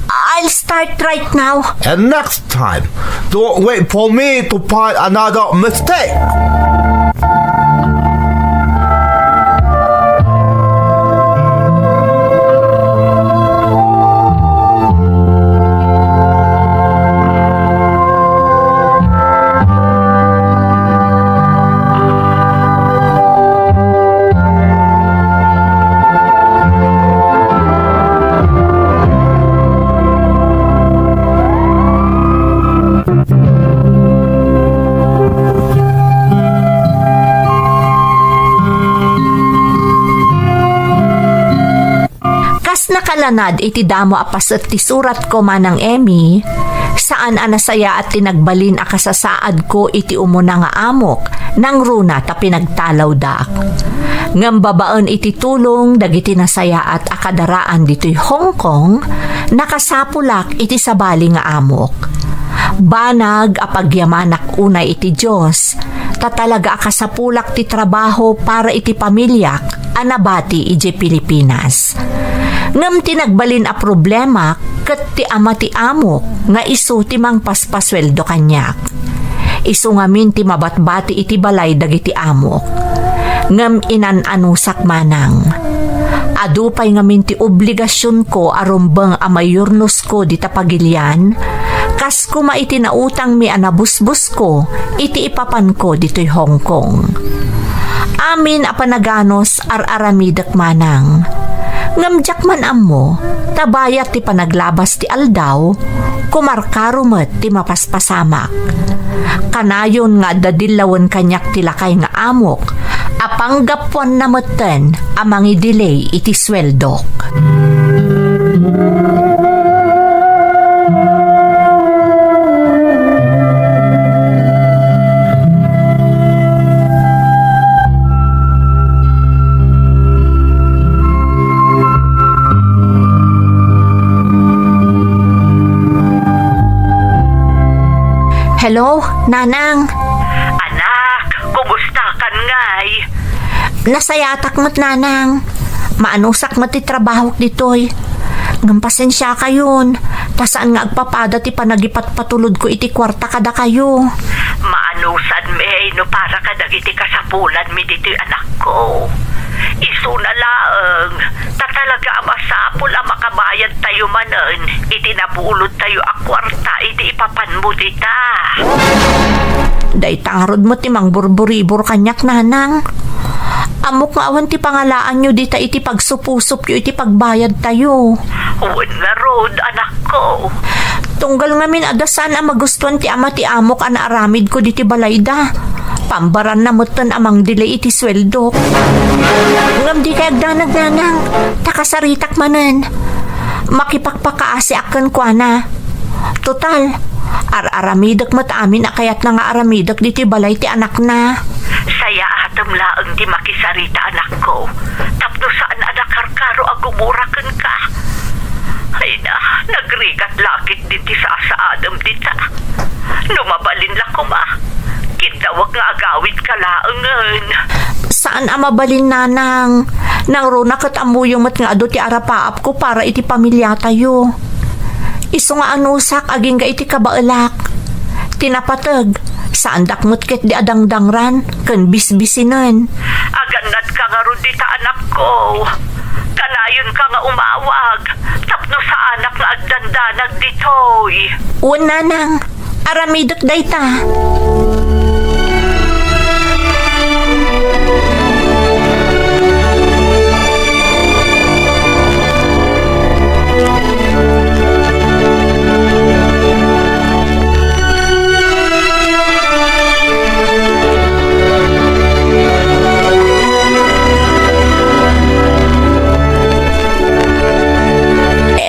I'll start right now. And next time, don't wait for me to find another mistake. Kas nakalanad iti damo a paset ti suratko, Manang Emmy, saan a nasayaat ti nagbalin a kasasaadko iti umuna nga amok, nangruna ta pinagtalawdak. Ngem babaen iti tulong dagiti nasayaat a kadaraan ditoy Hong Kong, nakasapulak iti sabali nga amok. Banag a pagyamanak unay iti Dios, ta talaga a kasapulak ti trabaho para iti pamiliak a nabati idiay Pilipinas. Ngem ti nagbalin a problemak ket ti ama ti amok nga isu ti mangpaspasueldo kaniak. Isu ngamin ti mabatbati iti balay dagiti amok. Ngem inan-anusak manang. Adu pay ngamin ti obligasionko a rumbeng a mayurnosko dita pagilian, kas koma iti nautangmi a nabusbusko iti ipapanko ditoy Hong Kong. Amin a panaganus ar-aramidek manang. Ngem diak man ammo, ta bayat ti panaglabas ti aldaw, kumarkaro met ti mapaspasamak. Kanayon nga adda dillawen kaniak ti lakay nga amok, a panggapuanna metten a mangidelay iti sueldok. Hello, Nanang. Anak, kumusta kan ngay? Nasayaatak met, Nanang. Maanusak met ti trabahok ditoy. Ngem pasensiakayon, ta saan nga agpapada ti panagipatpatulodko iti kuarta kadakayo. Maanusanmi no para kadagiti kasapulanmi ditoy, anakko. Isuna laeng, ta talaga a masapul a makabayadtayo manen iti nabulodtayo a kuarta idi ipapanmo dita. Dayta ngarud met ti mangburburibor kaniak, Nanang. Ammok nga awan ti pangalaanyo dita iti pagsupusupyo iti pagbayadtayo. Wen ngarud, anakko. Tunggal ngamin adda saan a magustuan ti ama ti amok a naaramidko diti balayda. Pambaranna metten a mangdelay iti sueldok. Ngem dikay agdanag, Nanang, ta kasaritak manen. Makipakpakaasiak kenkuana. Total, ar-aramidek met amin a kayatna nga aramidek ditoy balay ti anakna. Sayaatem laeng ti makisarita, anakko, tapno saan a nakarkaro a gumura kenka. Ay na, nagrigat lakit din ti sasaadem dita. No mabalin la koma, kiddawek nga agawidka laengen. Saan a mabalin, Nanang. Nangruna ket ammoyo met nga adu ti arapaapko para iti pamiliatayo. Isu nga anusak agingga iti kabaelak. Ti napateg, Saandak met ketdi a dangdangran ken bisbisinen. Agannadka ngarud dita, anakko. Kanayonka nga umawag tapno saanak nga agdandanag ditoy. Wen, nanang, aramidek dayta.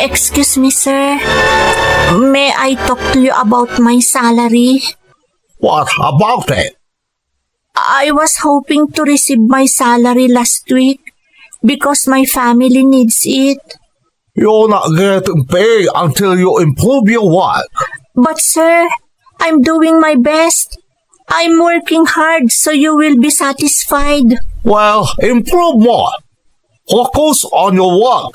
Excuse me, sir. May I talk to you about my salary? What about it? I was hoping to receive my salary last week because my family needs it. You're not getting paid until you improve your work. But, sir, I'm doing my best. I'm working hard, so you will be satisfied. Well, improve more. Focus on your work.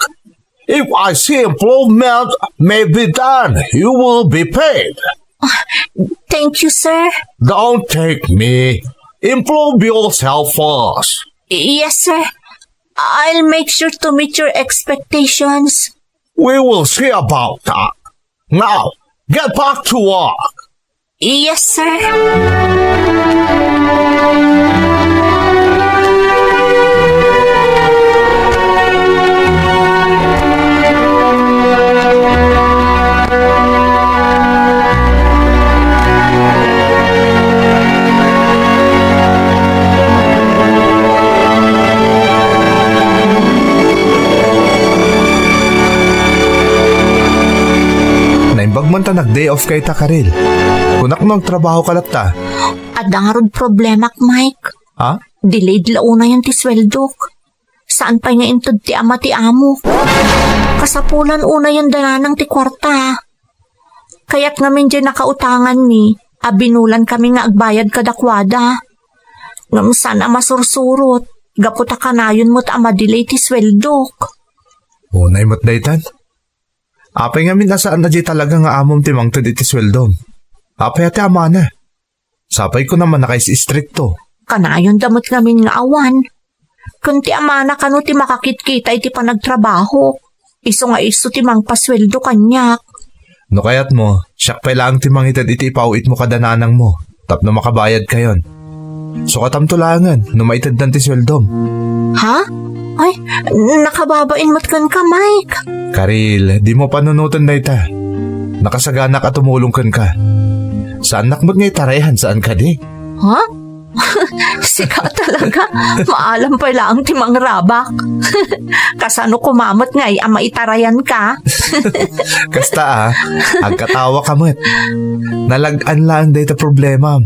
If I see improvement, maybe then you will be paid. Thank you, sir. Don't thank me. Improve yourself first. Yes, sir. I'll make sure to meet your expectations. We will see about that. Now, get back to work. Yes, sir. Naimbag man ta nag-day off kayta, Karil. Kunak no agtrabaho ka latta. Adda ngarud problemak, Mike. Ha? Delayed la unayen ti sweldok. Saan pay nga inted ti ama ti amok. Kasapulan unayen da nanang ti kuarta. Kayat ngamin diay nakautanganmi a binulan kami nga agbayad kadakuada. Ngem saan a masursurot, gapu ta kanayon met a madelay ti sweldok. Unay met daytan. Apay ngamin a saan a di talaga nga amom ti mangted iti sweldom? Apay a ti amana? Sapay kuna man a nakais-istrikto. Kanayon da met ngamin nga awan. Ken ti amana kano ti makakitkita iti panagtrabaho. Isu nga isu ti mangpasueldo kaniak. No kayatmo, siak pay laeng ti mangited iti ipaw-itmo kada nanangmo, tapno makabayadkayon. Sukatamto laengen no maiteddan ti sueldom. Ha? Ay, nakababain met kenka, Mike. Karil, dimo panunoten dayta. Nakasaganak a tumulong kenka. Saannak met nga itarayan, saan kadi? Ha? Sika talaga, maalam pay laeng ti mangrabak. Kasano koma met ngay a maitarayanka? Kasta a, agkatawa ka met. Nalag-an laeng dayta problemam.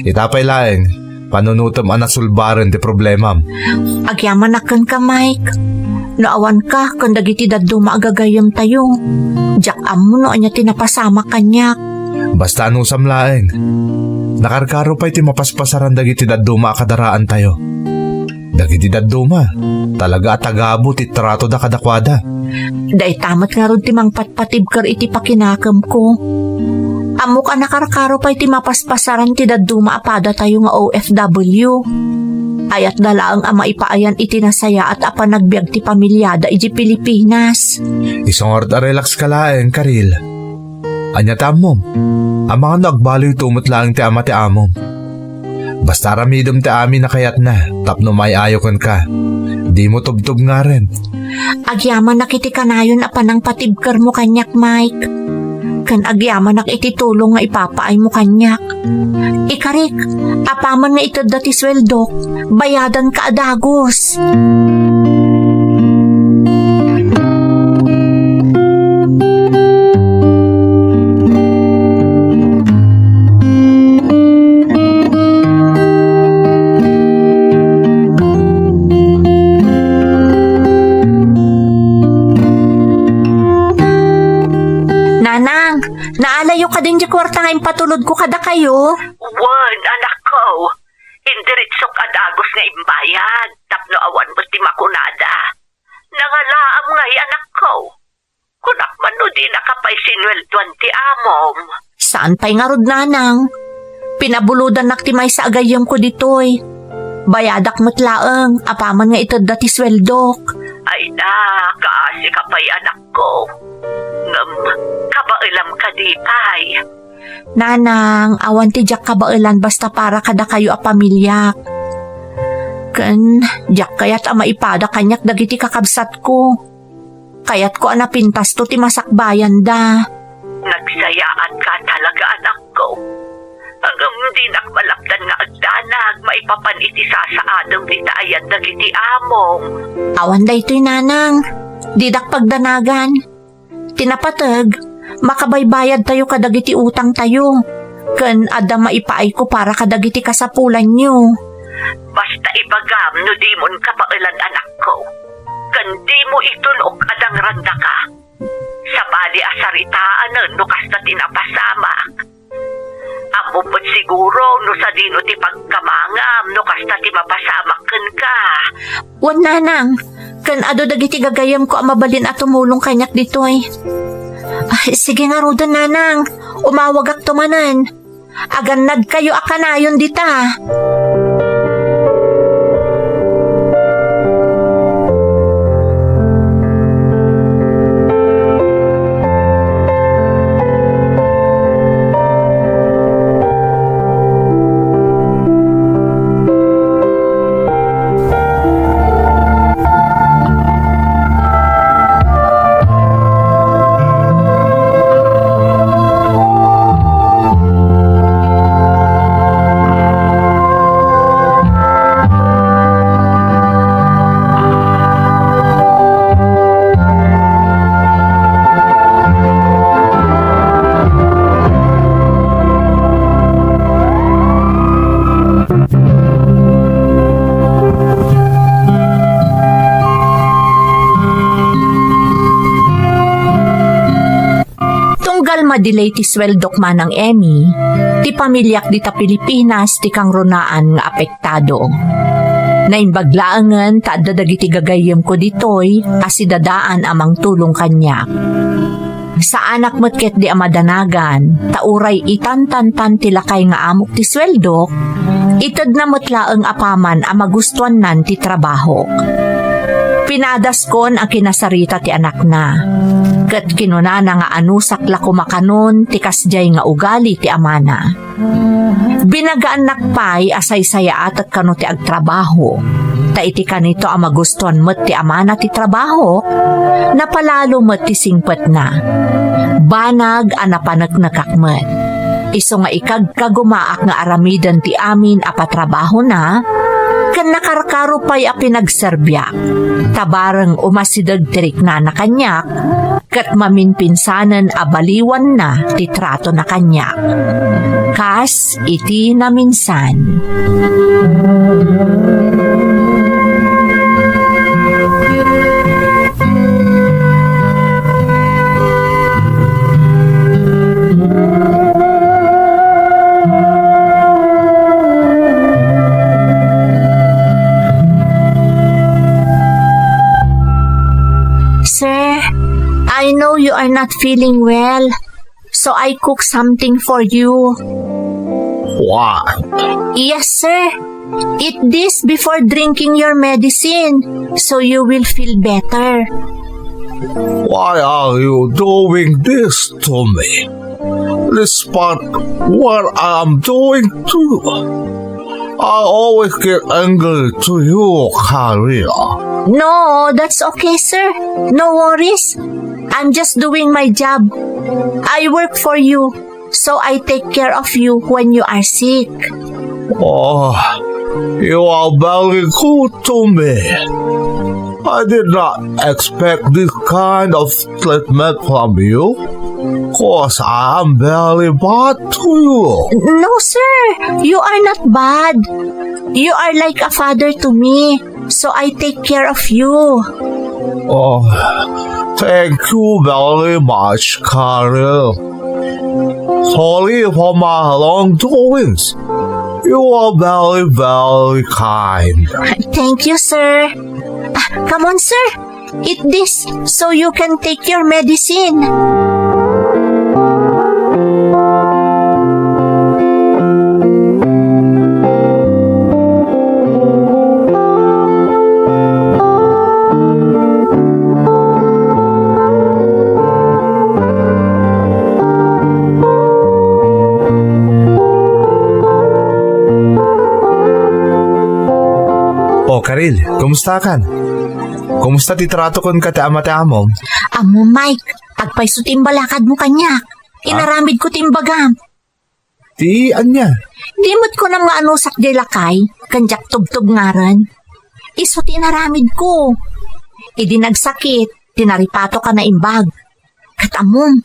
Ita pay laeng, panunotem a nasulbaren ti problemam. Agyamanak kenka, Mike. No awanka ken dagiti dadduma a gagayyemtayo, diak ammo no ania ti napasamak kaniak. Basta anusam laeng, nakarkaro pay ti mapaspasaran dagiti dadduma a kadaraantayo. Dagiti dadduma, talaga a tagabu ti tratoda kadakuada. Dayta met ngarud ti mangpatpatibker iti pakinakemko. Ammok a nakarkaro pay ti mapaspasaran ti dadduma a padatayo nga O F W. Ayatda laeng a maipaayan iti nasayaat a panagbiag ti pamiliada idiay Pilipinas. Isu ngarud a relax ka laeng, Karil. Ania ti ammom? Amangan no agbaliwto met laeng ti ama ti amom. Basta aramidem ti amin a kayatna tapno maay-ayo kenka. Dimo tubtubngaren. Agyamanak iti kanayon a panangpatibkermo kaniak, Mike. Ken agyamanak iti tulong nga ipapaaymo kaniak. Ikarik, apaman nga itedda ti sueldok, bayadanka a dagus. Nanang, naalayo kadin ti kuarta nga impatulodko kadakayo? Wen, anakko. Indiritsok a dagus nga imbayad tapno awan met ti makunada. Nangalaam ngay, anakko. Kunak man no dinaka pay sinueldoan ti amom. Saan pay ngarud, nanang. Pinabulodannak ti maysa a gayyemko ditoy. Bayadak met laeng, apaman nga itedda ti sueldok. Ay na, kaasi ka pay, anakko. Ngem, kabaelam kadi pay? Nanang, awan ti diak kabaelan basta para kadakayo a pamiliak. Ken, diak kayat a maipada kaniak dagiti kakabsatko. Kayatko a napintasto ti masakbayanda. Nagsayaatka talaga, anakko. Ngem dinak malapdan nga agdanag maipapan iti sasaadem ita ayan dagiti amom. Awan daytoy, nanang. Didak pagdanagan. Ti napateg, makabaybayadtayo kadagiti utangtayo, ken adda maipaayko para kadagiti kasapulanyo. Basta ibagam no dimon kabaelan, anakko, ken dimo itun-ok a dangrandaka. Sabali a saritaanen no kasta ti napasamak. Ammom met siguro no sadino ti pagkamangam no kasta ti mapasamak kenka. Wen, nanang, ken adu dagiti gagayyemko a mabalin a tumulong kaniak ditoy. Ah, sige ngaruden, nanang, umawagakto manen. Agannadkayo a kanayon dita. Tunggal madelay ti sueldok, Manang Emmy, ti pamiliak dita Pilipinas ti kangrunaan nga apektado. Naimbag laengen ta adda dagiti gagayyemko ditoy a sidadaan a mangtulong kaniak. Saanak met ketdi a madanagan, ta uray itantantan ti lakay nga amok ti sueldok, itedna met laeng apaman a magustuannan ti trabahok. Pinadaskon a kinasarita ti anakna, ket kinunana nga anusak la koma kanon ti kasdiay nga ugali ti amana. Binagaannak pay a saysayaatek kano ti agtrabaho, ta iti kanito a magustuan met ti amana ti trabaho, napalalo met ti singpetna. Banag a napaneknekak met. Isu nga ikagkagumaak nga aramiden ti amin a patrabahona, ken nakarkaro pay a pinagserbiak, ta bareng umasideg ti riknana kaniak, ket maminpinsanen a baliwanna ti tratona kaniak. Kas iti naminsan. Sir, I know you are not feeling well, so I cook something for you. What? Yes, sir. Eat this before drinking your medicine, so you will feel better. Why are you doing this to me? Despite what I am doing to you, I always get angry to you, Karina. No, that's okay, sir. No worries. I'm just doing my job. I work for you, so I take care of you when you are sick. Oh, you are very good to me. I did not expect this kind of treatment from you, 'cause I am very bad to you. No, sir. You are not bad. You are like a father to me, so I take care of you. Oh, thank you very much, Karina. Sorry for my wrongdoings. You are very, very kind. Thank you, sir. Ah, come on, sir. Eat this so you can take your medicine. O, Karil, kumustakan? Kumusta ti trato kenka ti ama ti amom? Ammo, Mike, agpayso ti imbalakadmo kaniak. Ah? Inaramidko ti imbagam. Ti ania? Di met kunam nga anusak diay lakay, ken diak tubtubngarem. Isu ti inaramidko. Idi nagsakit, tinaripato ka naimbag. Ket ammom,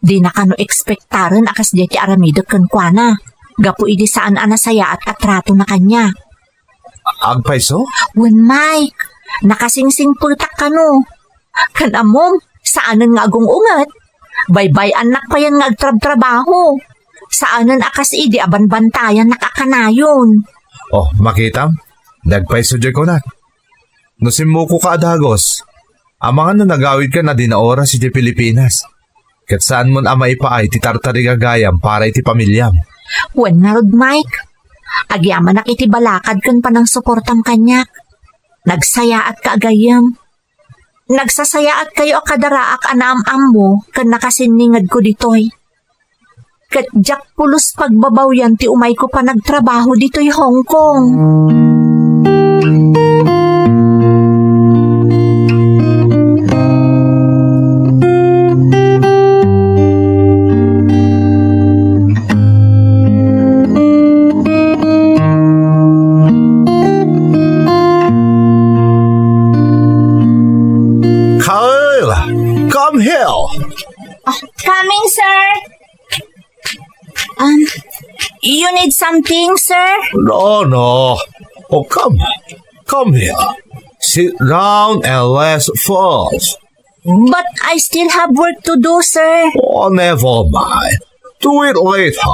dina kano ekspektaren a kasdiay ti aramidek kenkuana, gapu idi saan a nasayaat a tratona kaniak. Agpayso? Wen, Mike, nakasingsingpetak kano. Ken ammom, saanen nga agung-unget. Baybay-annak payen nga agtrabtrabaho. Saanen a kas idi a banbantayannak a kanayon. Oh, makitam? Nagpayso diay kunak. No simmukoka a dagus, amangan no nagawidka a dina oras idiay Pilipinas. Ket saanmon a maipaay ti tartarigagayam para iti pamiliam. Wen ngarud, Mike. Agyamanak iti balakad ken panangsuportam kaniak. Nagsayaatka a gayyem. Nagsasayaatka a kadaraak a naam-ammo ken nakasinningedko ditoy. Ket diak pulos pagbabawian ti umayko panagtrabaho ditoy Hong Kong. Khalil, come here. Ah, coming, sir. Um, you need something, sir? No, no. Oh, come. Come here. Sit down and rest first. But I still have work to do, sir. Oh, never mind. Do it later.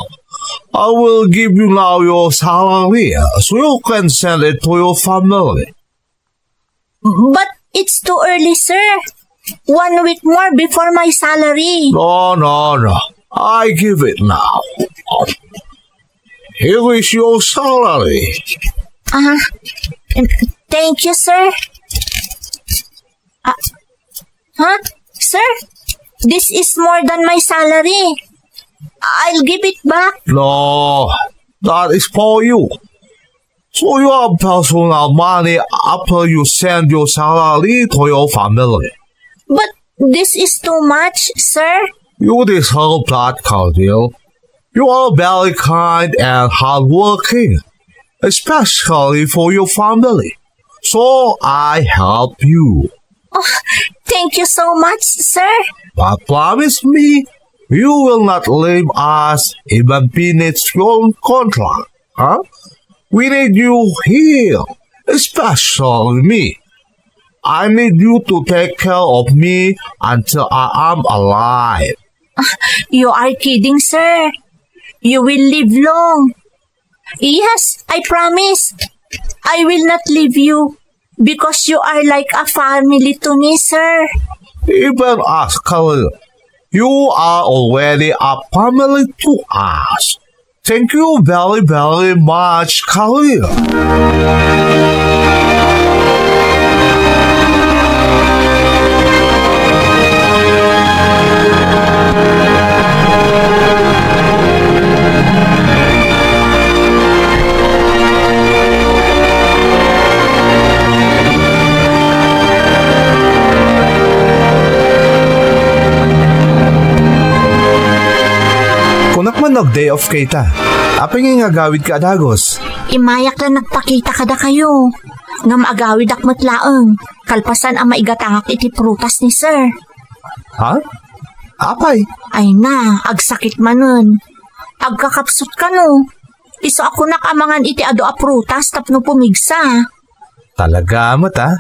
I will give you now your salary so you can send it to your family. But it's too early, sir. One week more before my salary. No, no, no. I give it now. Here is your salary. Ah, thank you, sir. Ah, huh? Sir, this is more than my salary. I'll give it back. No, that is for you. So you have personal money after you send your salary to your family. But this is too much, sir. You deserve that, Khalil. You are very kind and hardworking, especially for your family. So I help you. Oh, thank you so much, sir. But promise me, you will not leave us even finish your contract. Huh? We need you here, especially me. I need you to take care of me until I am alive. You are kidding, sir. You will live long. Yes, I promise. I will not leave you because you are like a family to me, sir. Even us, Khalil, you are already a family to us. Thank you very, very much, Khalil. Kunak man no ag-day off kayta. Apay nga agawidka a dagus? Immayak la nagpakita kadakayo. Ngem agawidak met laeng, kalpasan a maigatangak iti prutas ni sir. Ha? Apay? Ay na, agsakit manen. Agkakapsut kano. Isu a kunak a mangan iti adu a prutas tapno pumigsa. Talaga met, a?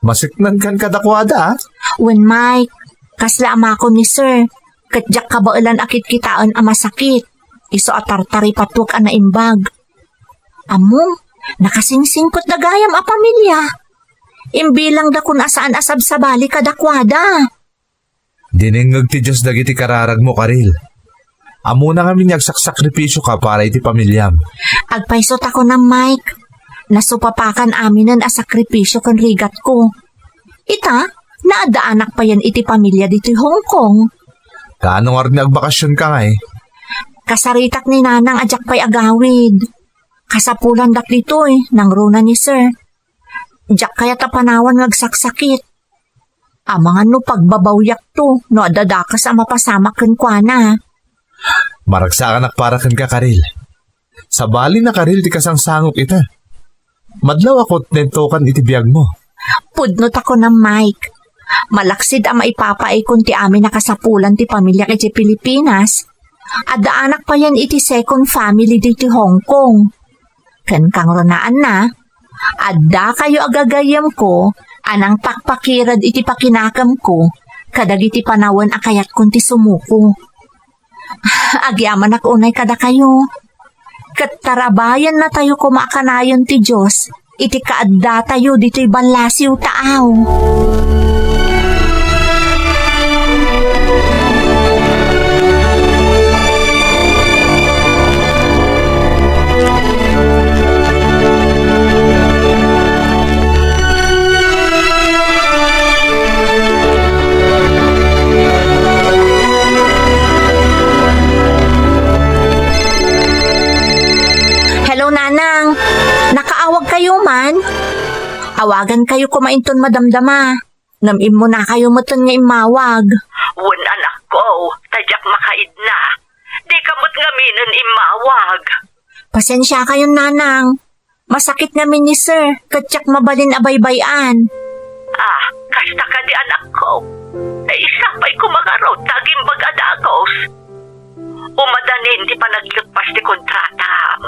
Masiknankan kadakuada, a? Wen, Mike, kasla amakon ni sir, ket diak kabaelan a kitkitaen a masakit. Isu a tartaripatwek a naimbag. Ammom, nakasingsingpet da gayam a pamilia. Imbilangdakon a saan a sabsabali kadakuada. Dinengngeg ti Dios dagiti kararagmo, Karil. Ammona ngamin nga agsaksakripisioka para iti pamiliam. Agpayso ta kunam, Mike. Nasupapakan aminen a sakripisio ken rigatko. Ita, naaddaanak payen iti pamilia ditoy Hong Kong. Kaano ngarud nga agbakasionka ngay? Kasaritak ni Nanang a diak pay agawid. Kasapulan dagitoy, nangruna ni Sir. Diak kayat a panawan nga agsaksakit. Amangan no pagbabawiakto no adda dakes a mapasamak kenkuana. Maragsakanak para kenka, Karil. Sabali, Karil, ti kasangsangok ita. Madlaw a kontento kan iti biagmo. Pudno ta kunam, Mike. Malaksid a maipapaikon ti amin a kasapulan ti pamiliak iti Pilipinas, adda anak payen iti second family ditoy Hong Kong. Ken kangrunaanna, addakayo a gagayyemko a nangpakpakired iti pakinakemko kadagiti panawen a kayatkon ti sumuko. Agyamanak unay kadakayo. Ket tarabayennatayo koma a kanayon ti Dios iti kaaddatayo ditoy ballasiw taaw. Hello, Nanang. Nakaawag kayo man? Awagan kayo koma inton madamdama. Ngem immunakayo metten nga immawag. Wen, anakko, ta diak makaidna. Dika met ngaminen immawag. Pasensiakayon, Nanang. Masakit ngamin ni Sir, ket diak mabalin a baybay-an. Ah, kasta kadi, anakko. Naisapay ko mangarud ta agimbag a dagus. Umadanin ti panagleppas ti kontratam.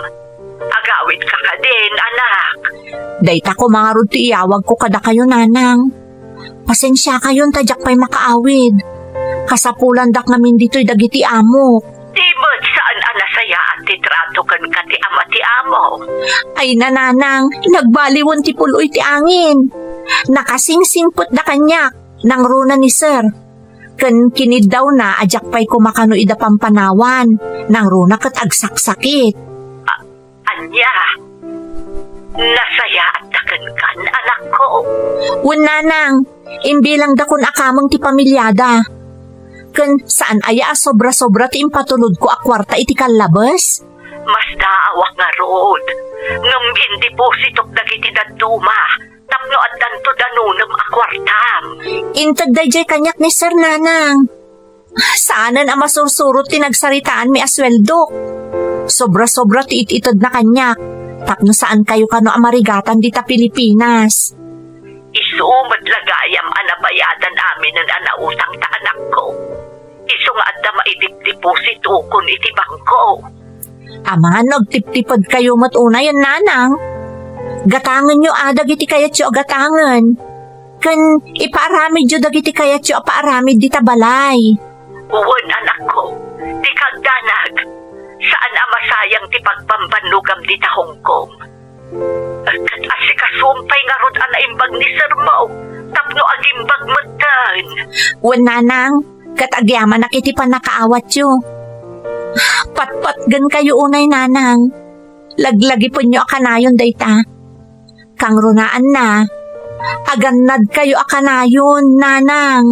Agawidka kadin, anak. Dayta ko mangarud ti iyawagko kadakayo, Nanang. Pasensiakayon ta diak pay makaawid. Kasapulandak ngamin ditoy dagiti amok. Di met saan a nasayaat ti trato kenka ti ama ti amo? Ay, Nanang, nagbaliwen ti pul-oy ti angin. Nakasingsingpetda kaniak, nangruna ni Sir. Ken kiniddawna a diak pay koma kano ida pampanawan, nangruna ket agsaksakit. A-, ania? Nasayaatta kenkan, anakko? Wen, Nanang, imbilangdakon a kameng ti pamiliada. Ken saan aya a sobra-sobra ti impatulodko a kuarta iti kallabes? Masdaawak ngarud, ngem indepositok dagiti dadduma tapno addanto danunem a kuartam. Inted daydiay kaniak ni Sir, Nanang. Saanen a masursurot ti nagsaritaanmi a sueldok. Sobra-sobra ti it-itedna kaniak, tapno saan kayo kano a marigatan dita Pilipinas. Isu met la gayam a nabayadan aminen a nautangta, anakko. Isu nga adda maidipdepositokon iti bangko. Amangan no agtiptipedkayo met unayen, Nanang. Gatangenyo a dagiti kayatyo a gatangen. Ken ipaaramidyo dagiti kayatyo a paaramid dita balay. Wen, anakko, dika agdanag. Saan a masayang ti pagbambannogam dita Hong Kong. Ket asikasuem pay ngarud a naimbag ni Sir Mo tapno agimbag metten. Wen, Nanang, ket agyamanak iti pannakaawatyo. Patpatgenkayo unay, Nanang. Laglagipenyo a kanayon dayta. Kangrunaanna, agannadkayo a kanayon, Nanang.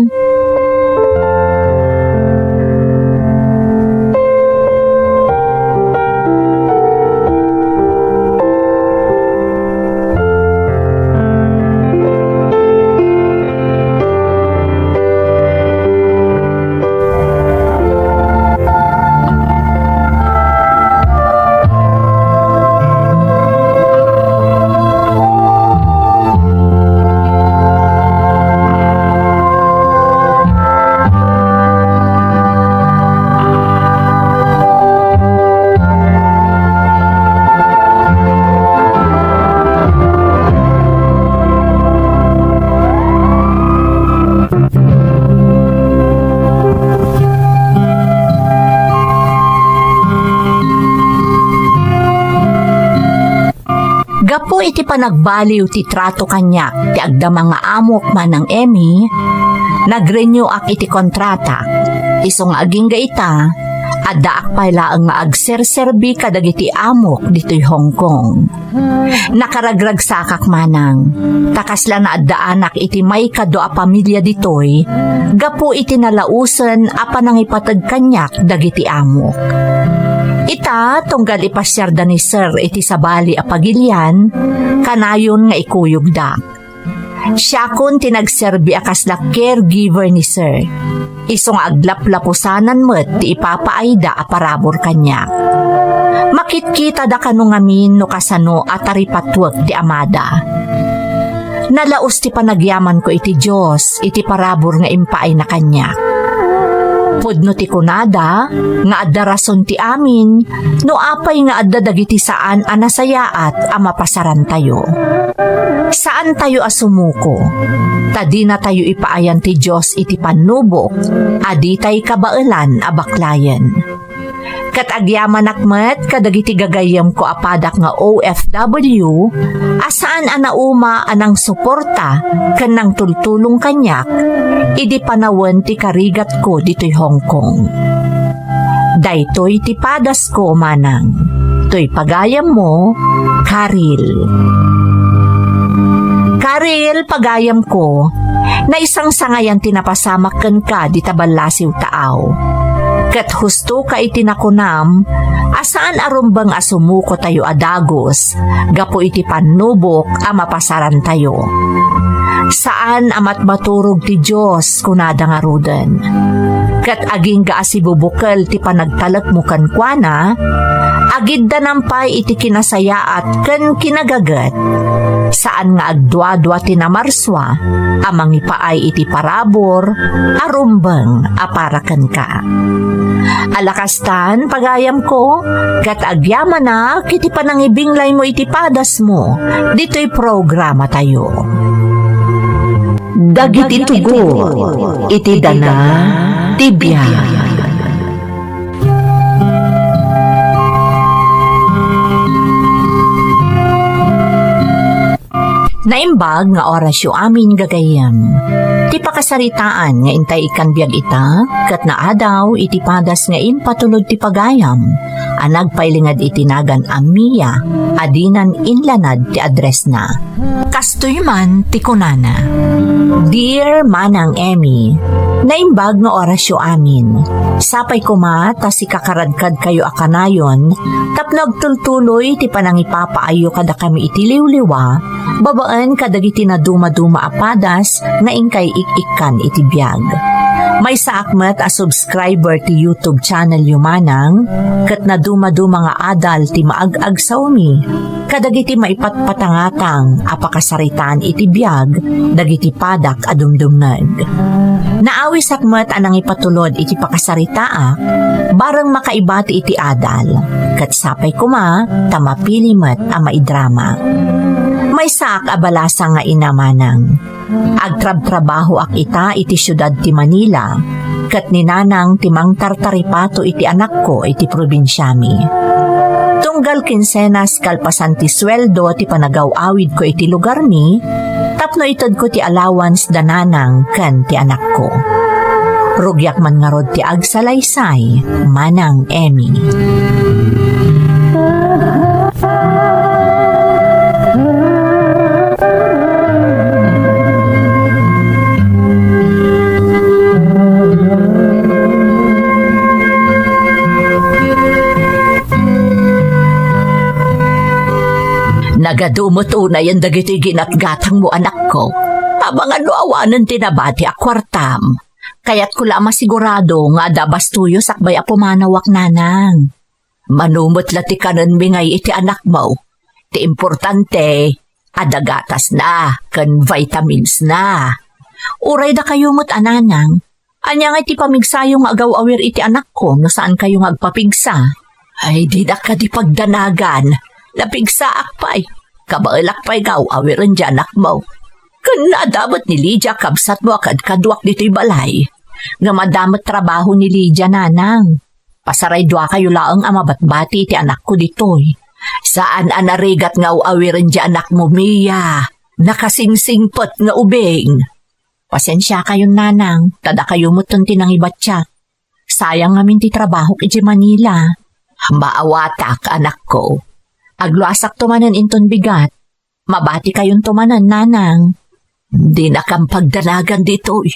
Gapu iti panagbaliw ti trato kaniak ti agdama nga amok, Manang Emmy, nag-renew-ak iti kontratak. Isu nga agingga ita, addaak pay laeng nga agserserbi kadagiti amok ditoy Hong Kong. Nakaragragsakak, Manang, ta kasla naaddaanak iti maikadua a pamilia ditoy gapu iti nalausen a panangipateg kaniak dagiti amok. Ita, tunggal ipasiarda ni Sir iti sabali a pagilian, kanayon nga ikuyogda. Siakon ti nagserbi a kasla caregiver ni Sir. Isu nga aglaplapusanan met ti ipapaayda a parabur kaniak. Makitkitada kano ngamin no kasano a taripatuek ti amada. Nalaus ti panagyamanko iti Dios iti parabur nga impaayna kaniak. Pudno ti kunada nga adda rason ti amin no apay nga adda dagiti saan a nasayaat a mapasarantayo. Saantayo a sumuko, ta dinatayo ipaayan ti Dios iti pannubok a ditay kabaelan a baklayen. Ket agyamanak met kadagiti gagayyemko a padak nga O F W a saan a nauma a nangsuporta ken nangtultulong kaniak idi panawen ti karigatko ditoy Hong Kong. Daytoy ti padasko, manang. Toy pagayammo, Karil. Karil, pagayamko, naisangsangayan ti napasamak kenka dita ballasiw taaw. Ket husto ka iti nakunam a saan a rumbeng a sumukotayo a dagus gapu iti pannubok a mapasarantayo. Saan a matmaturog ti Dios, kunada ngaruden. Ket agingga a sibubukel ti panagtalekmo kenkuana, agiddanam pay iti kinasayaat ken kinagaget. Saan nga agduadua ti namarsua a mangipaay iti parabur a rumbeng a para kenka. Ala kastan, pagayamko, ket agyamanak iti panangibinglaymo iti padasmo ditoy programatayo. Dagiti tugot iti dana ti biag. Naimbag nga orasyo amin, gagayyem. Ti pakasaritaan nga intay ikkan biag ita, ket naadaw iti padas nga impatulod ti pagayam a nagpailinged iti nagan a Mia a dinan inlanad ti addressna. Kastoy man ti kunana, "Dear Manang Emmy, naimbag nga orasyo amin. Sapay koma ta sikakaradkadkayo a kanayon tapno agtultuloy ti panangipapaayyo kadakami iti liwliwa babaen kadagiti nadumaduma a padas nga inkay ik-ikkan iti biag. Maysaak met a subscriber ti YouTube channelyo, manang, ket nadumaduma nga adal ti maag-agsawmi kadagiti maipatpatangatang a pakasaritaan iti biag dagiti padak a dumdumngeg. Naawisak met a nangipatulod iti pakasaritaak, bareng makaibati iti adal, ket sapay koma ta mapili met a maidrama. Maysaak a balasa nga ina, manang. Agtrabtrabahoak ita iti siudad ti Manila, ket ni nanang ti mangtartaripato iti anakko iti probinsiami. Tunggal kinsenas kalpasan ti sueldo ti panagaw-awidko iti lugarmi, tapno itedko ti allowance da nanang ken ti anakko. Rugiak man ngarud ti agsalaysay, Manang Emmy. Nagadu met unayen dagitoy ginatgatangmo, anakko. Amangan no awanen ti nabati a kuartam. Kayatko la a masigurado nga adda bastoyo sakbay a pumanawak, nanang. Mano met la ti kanenmi ngay iti anakmo. Ti importante, adda gatasna ken vitaminsna. Uray dakayo met a nanang, ania ngay ti pamigsayo nga agaw-awir iti anakko no saankayo nga agpapigsa? Ay, dinak kadi pagdanagan. Napigsaak pay. Kabaelak pay nga aw-awiren ti anakmo. Ken adda met ni Lydia, kabsatmo a kadkaduak ditoy balay. Ngem adda met trabaho ni Lydia, nanang. Pasaray duakayo laeng a mabatbati iti anakko ditoy. Saan a narigat nga aw-awiren ti anakmo, Mia. Nakasingsingpet nga ubing. Pasensiakayon, nanang, ta dakayo metten ti nangibatiak. Sayang ngamin ti trabahok iti Manila. Maawatak, anakko. Agluasakto manen inton bigat. Mabatikayonto manen, nanang. Dinakam pagdanagan ditoy.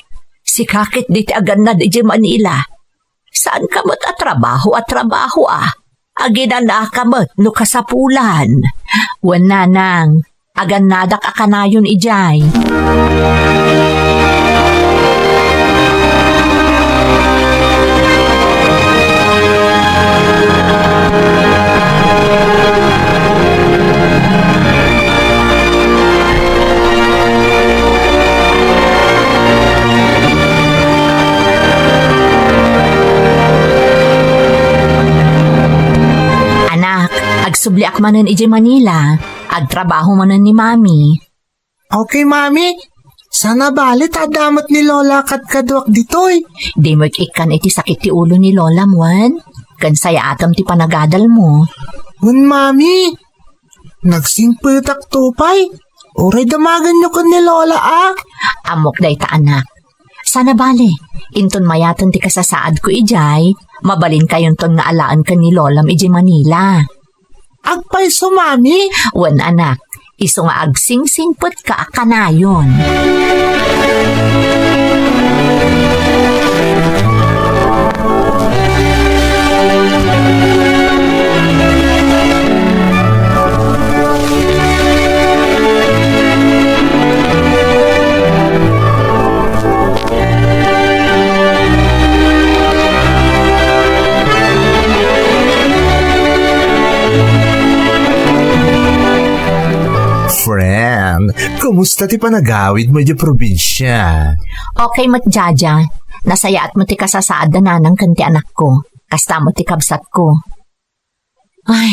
Sika ketdi ti agannad iti Manila. Saanka met a trabaho a trabaho, a. Aginanaka met no kasapulan. Wen, nanang, agannadak a kanayon idiay. Anak, agsubliak manen idiay Manila. Agtrabaho manen ni Mami. Okay, Mami. Sana bale ta adda met ni Lola kadkaduak ditoy. Dimo ikkan iti sakit ti ulo ni Lolam, wen? Ken sayaatem ti panagadalmo. Wen, Mami. Nagsingpetak to pay. Uray damagenyo ken ni Lola, a? Ammok dayta, anak. Sana bale, inton mayaten ti kasasaadko idiay, mabalinkayonton nga alaen ken ni Lolam idiay Manila. Agpayso, Mami? Wen, anak, isu nga agsingsingpetka a kanayon. Friend, kumusta ti panagawidmo idiay probinsia? Okay met, Jaja. Nasayaat met ti kasasaad da nanang ken ti anakko. Kasta met ti kabsatko. Ay,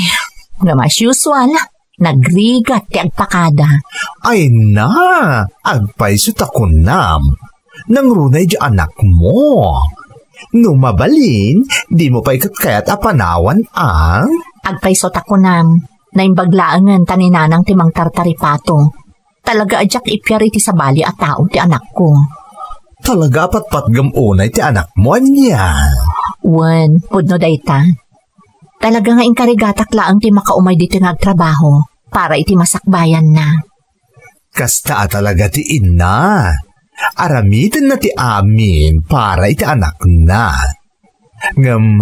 ngem as usual, nagrigat ti agpakada. Ay na, agpayso ta kunam. Nangruna idiay anakmo. No mabalin, dimo pay ket kayat a panawan, a? Agpayso ta kunam, naimbag laengen ta ni nanang ti mangtartaripato. Talaga a diak ipiar iti sabali a tao ti anakko. Talaga a patpatgem unay ti anakmo, ania? Wen, pudno dayta. Talaga nga inkarigatak laeng ti makaumay ditoy nga agtrabaho para iti masakbayanna. Kasta a talaga ti inna. Aramidenna ti amin para iti anakna. Ngem,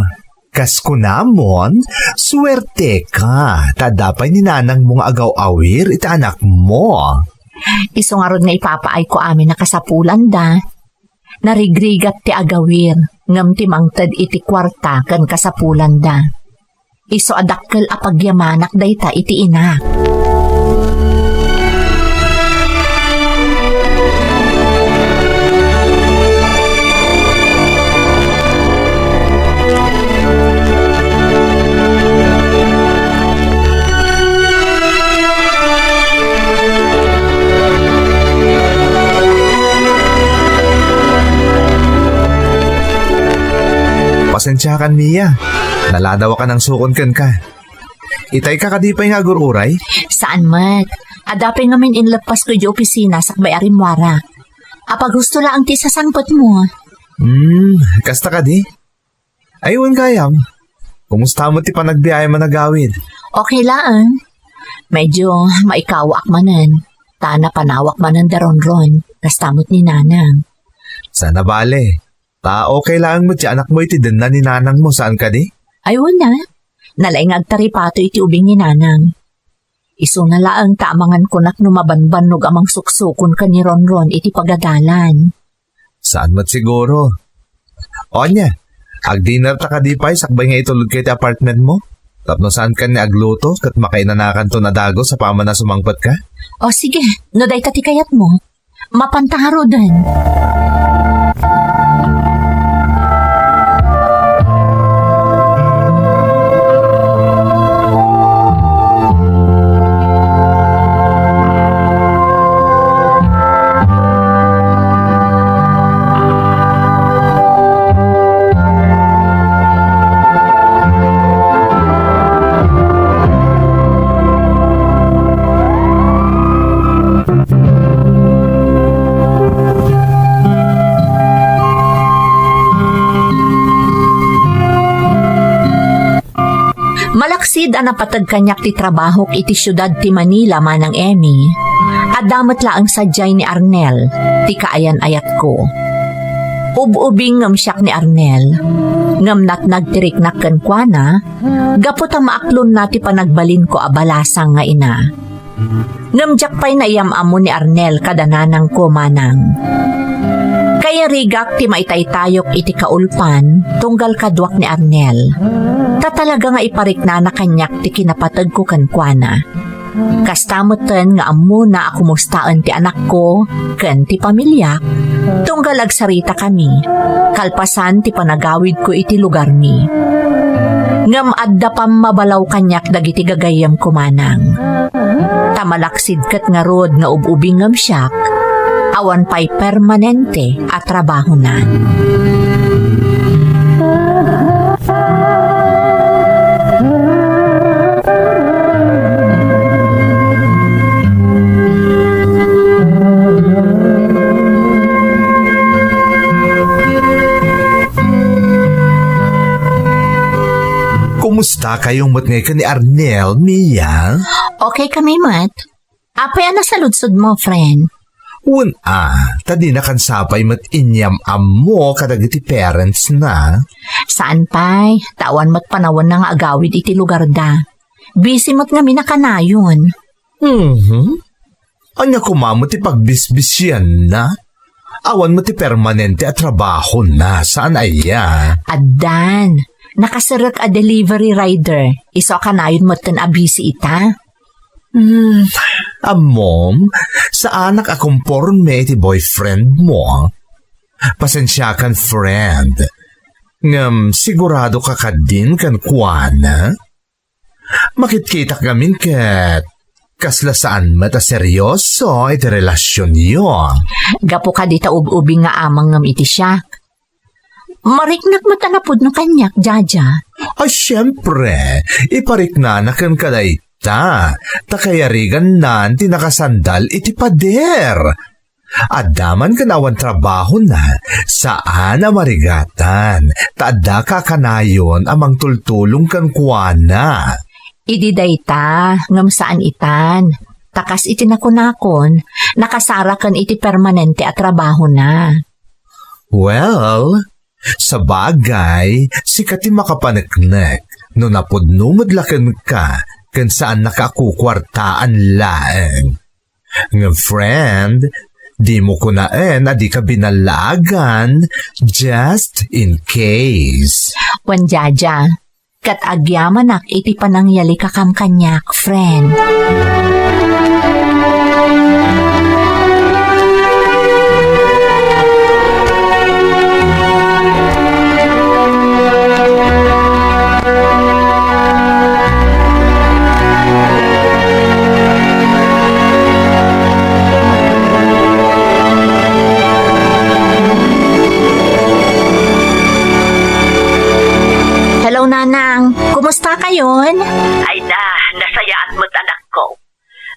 kas kunamon, suerteka, ta adda pay ni nanangmo nga agaw-awir iti anakmo. Isu ngarud nga ipapaayko amin a kasapulanda. Narigrigat ti agawir, ngem ti mangted iti kuarta ken kasapulanda. Isu a dakkel a pagyamanak dayta iti inak. Pasensiakan, Mia. Naladaw a kanangsukon kenka. Itay ka kadi pay nga agur-uray? Saan met. Adda pay ngamin inleppasko idiay opisina sakbay a rimmuarak. Apaghusto laeng ti isasangpetmo. Hmm, kasta kadi? Ay, wen gayam. Kumusta met ti panagbiayam a nagawid? Okay laeng. Medyo maikawaak manen. Ta napanawak manen da Ronron. Kasta met ni Nanang. Sana bale. Ta okay laeng met ti anakmo iti denna ni nanangmo, saan kadi? Ay, wen a. Nalaing nga agtaripato iti ubing ni Nanang. Isuna laeng ta amangan kunak no mabanbannog a mangsuksukon ken ni Ronron iti pagadalan. Saan met siguro? O ania, agdinner ta kadi pay sakbay nga itulodka iti apartmentmo? Tapno saan ken ni agluto ket makainanakanton a dagus apaman a sumangpetka? O sige, no dayta ti kayatmo. Mapanta ngaruden. Malaksid a napateg kaniak ti trabahok iti siudad ti Manila, Manang Emmy, adda met laeng sadiay ni Arnel, ti kaayan-ayatko. Ub-ubing ngem siak ni Arnel. Ngem natnag ti riknak kenkuana, gapu ta maaklonna ti panagbalinko a balasang nga ina. Ngem diak pay naiyam-ammo ni Arnel kada nanangko, manang. Kayarigak ti maitaytayok iti kaulpan tunggal kaduak ni Arnel. Ta talaga nga ipariknana kaniak ti kinapategko kenkuana. Kasta metten nga ammona a kumustaen ti anakko ken ti pamiliak, tunggal agsaritakami, kalpasan ti panagawidko iti lugarmi. Ngem adda pammabalaw kaniak dagiti gagayyemko, manang. Ta malaksid ket ngarud nga ub-ubingem siak, awan pay permanente a trabahona. Kumusta kayo met ngay ken ni Arnel, Mia? Okay kami met. Apay a nasaludsod mo, friend? Wen a, ta dinakan sapay met inyam-ammo kadagiti parents na. Saan pay, ta awan met panawanna nga agawid iti lugarda. Busy met ngamin a kanayon. Mhm. Ania koma met ti pagbisbisianna? Awan met ti permanente a trabahona, saan aya? Addan. Nakaserrek a delivery rider. Isu a kanayon metten a busy ita. Hmm, ammom, saanak a komporme iti boyfriend mo. Pasensiakan, friend. Ngem sigurado ka kadin kenkuana? Makitkitak ngamin ket kasla saan met a seryoso iti relasionyo. Gapu kadi ta ub-ubing nga amangngem iti siak. Mariknak met a napudno kaniak, Jaja. Ay, siempre, ipariknana ken kadayta, ta kayarigannan ti nakasandal iti pader. Adda man ken awan trabahona, saan a marigatan, ta adda kakanayon a mangtultulong kenkuana. Idi dayta, ngem saan itan, ta kas iti nakunakon, nakasaraken iti permanente a trabahona. Well, sabagay, sika ti makapaneknek no napudno met la kenka ken saannaka a kukuartaan laeng. Ngem, friend, dimo kunaen a dika binallaagan, just in case. Wen, Jaja, ket agyamanak iti panangyalikakam kaniak, friend. Hello, Nanang. Kumusta kayon? Ay na, nasayaat met, anakko.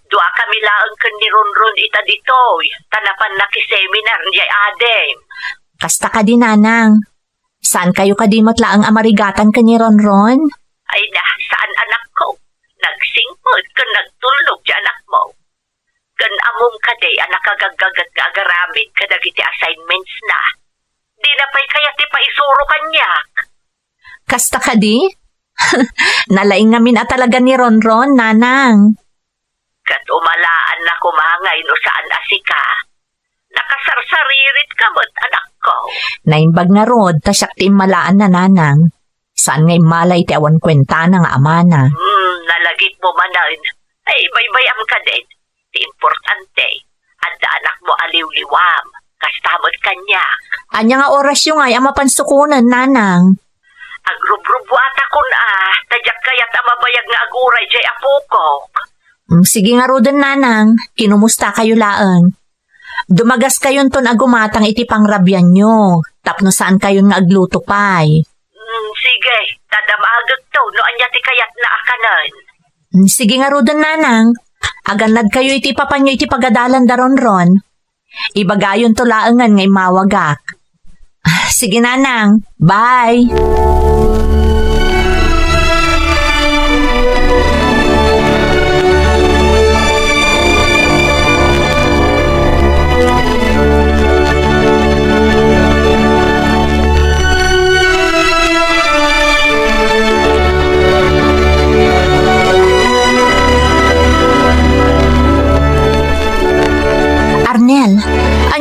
Dua kami laeng ken ni Ronron ita ditoy, ta napan nakiseminar diay adim. Kasta kadi, Nanang. Saan kayo kadi met laeng a marigatan ken ni Ronron? Ay na, saan, anakko. Nagsingpet ken nagtulnog ti anakmo. Ken ammom kadi a nakagaggaget nga agaramid kadagiti assignments na. Dina pay kayat ti paisuro kaniak. Kasta kadi? Nalaing ngamin a talaga ni Ronron, Nanang. Ket umalaanna koma ngay no saan a sika. Nakasarsaririt ka met, anakko. Naimbag ngarud ta siak ti immalaanna, Nanang. Saan nga immala iti awan kuentana nga amana. Hmm, nalagipmo manen. Ay, baybay-am kadin. Ti importante, adda anakmo a liwliwam. Kasta met kaniak. Ania nga orasyo ngay a mapan sukonen, Nanang? Agrubrubuatakon a, ta diak kayat a mabayag nga aguray diay apokok. Mm, sige ngaruden, Nanang. Kinumusta kayo laeng? Dumagaskayonton a gumatang iti pangrabianyo, tapno saan kayon nga agluto pay. Mm, sige, ta damagekto no ania ti kayatna a kanen. Mm, sige ngaruden, Nanang. Agannad kayo iti ipapanyo iti pagadalan da Ronron. Ibagayonto laengen nga immawagak. Ah, sige, Nanang. Bye.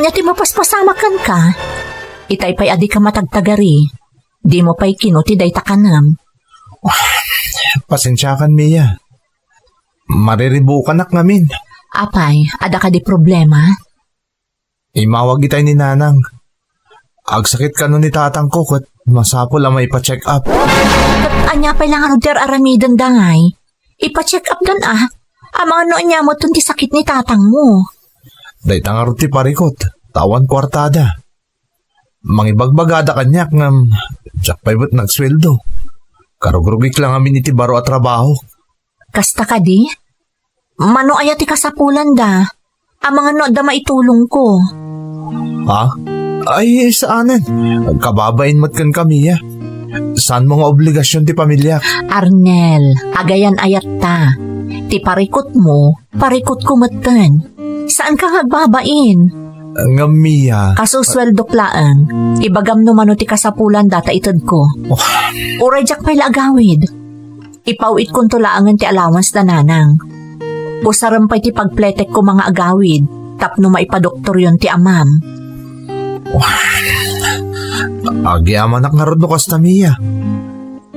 Ania ti mapaspasamak kenka? Itay pay a dika matagtagari. Dimo pay kino ti dayta kanem. Pasensiakan, Mia. Mariribukanak ngamin. Apay, adda kadi problema? Immawag itay ni Nanang. Agsakit kano ni tatangko ket masapul a maipa-check up. Ket ania pay la ngarud ti ar-aramidenda ngay? Ipa-check up dan a. Amangan no ania metten ti sakit ni tatangmo. Dayta ngarud ti parikut, ta awan kuartada. Mangibagbagada kaniak ngem diak pay met nagsueldo. Karugrugik la ngamin iti baro a trabaho. Kasta kadi? Mano aya ti kasapulanda? Amangan no adda maitulongko. Ha? Ay, saanen. Kababain met kenka, Mia. Saanmo nga obligasion ti pamiliak. Arnel, agayan-ayatta. Ti parikutmo, parikutko metten. Saanka nga agbabain? Ngem, Mia. Kasusweldok laeng. Ibagam no mano ti kasapulanda ta itedko. Oh. Uray diak pay la agawid. Ipaw-itkonto laengen ti allowance da nanang. Usarem pay ti pagpletekko nga agawid tapno maipadoktoryon ti amam. Agyamanak ngarud no kasta, Mia.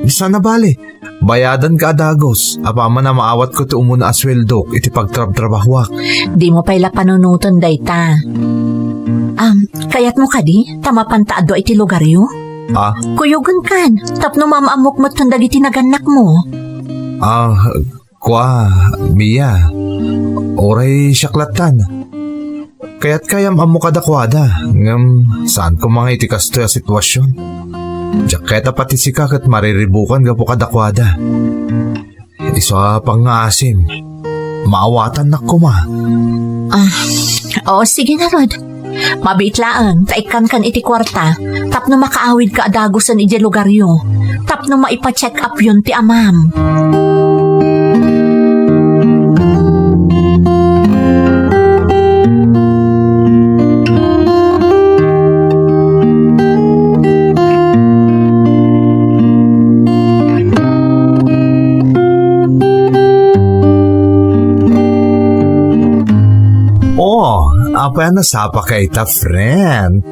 Saan a bale, bayadanka a dagus, apaman a maawatko ti umuna a sueldok iti pagtrabtrabahuak. Dimo pay la panunoten dayta. Am, kayatmo kadi ta mapanta adua iti lugaryo? Ah? Kuyogenkan, tapno maam-ammok metten dagiti nagannakmo. Ah, kua, Mia, uray siak lattan. Kayatka nga am-ammo kadakuada, ngem saan koma nga iti kastoy a sitwasion. Diak kayat a pati sika ket mariribukan gapu kadakuada. Isu a pangngaasim, maawatannak koma. Ah, oo, sige ngarud. Mabiit laeng ta ikkankan iti kuarta tapno makaawidka a dagusen idiay lugaryo tapno maipa-check upyon ti amam. Oh, apay a nasapaka ita, friend?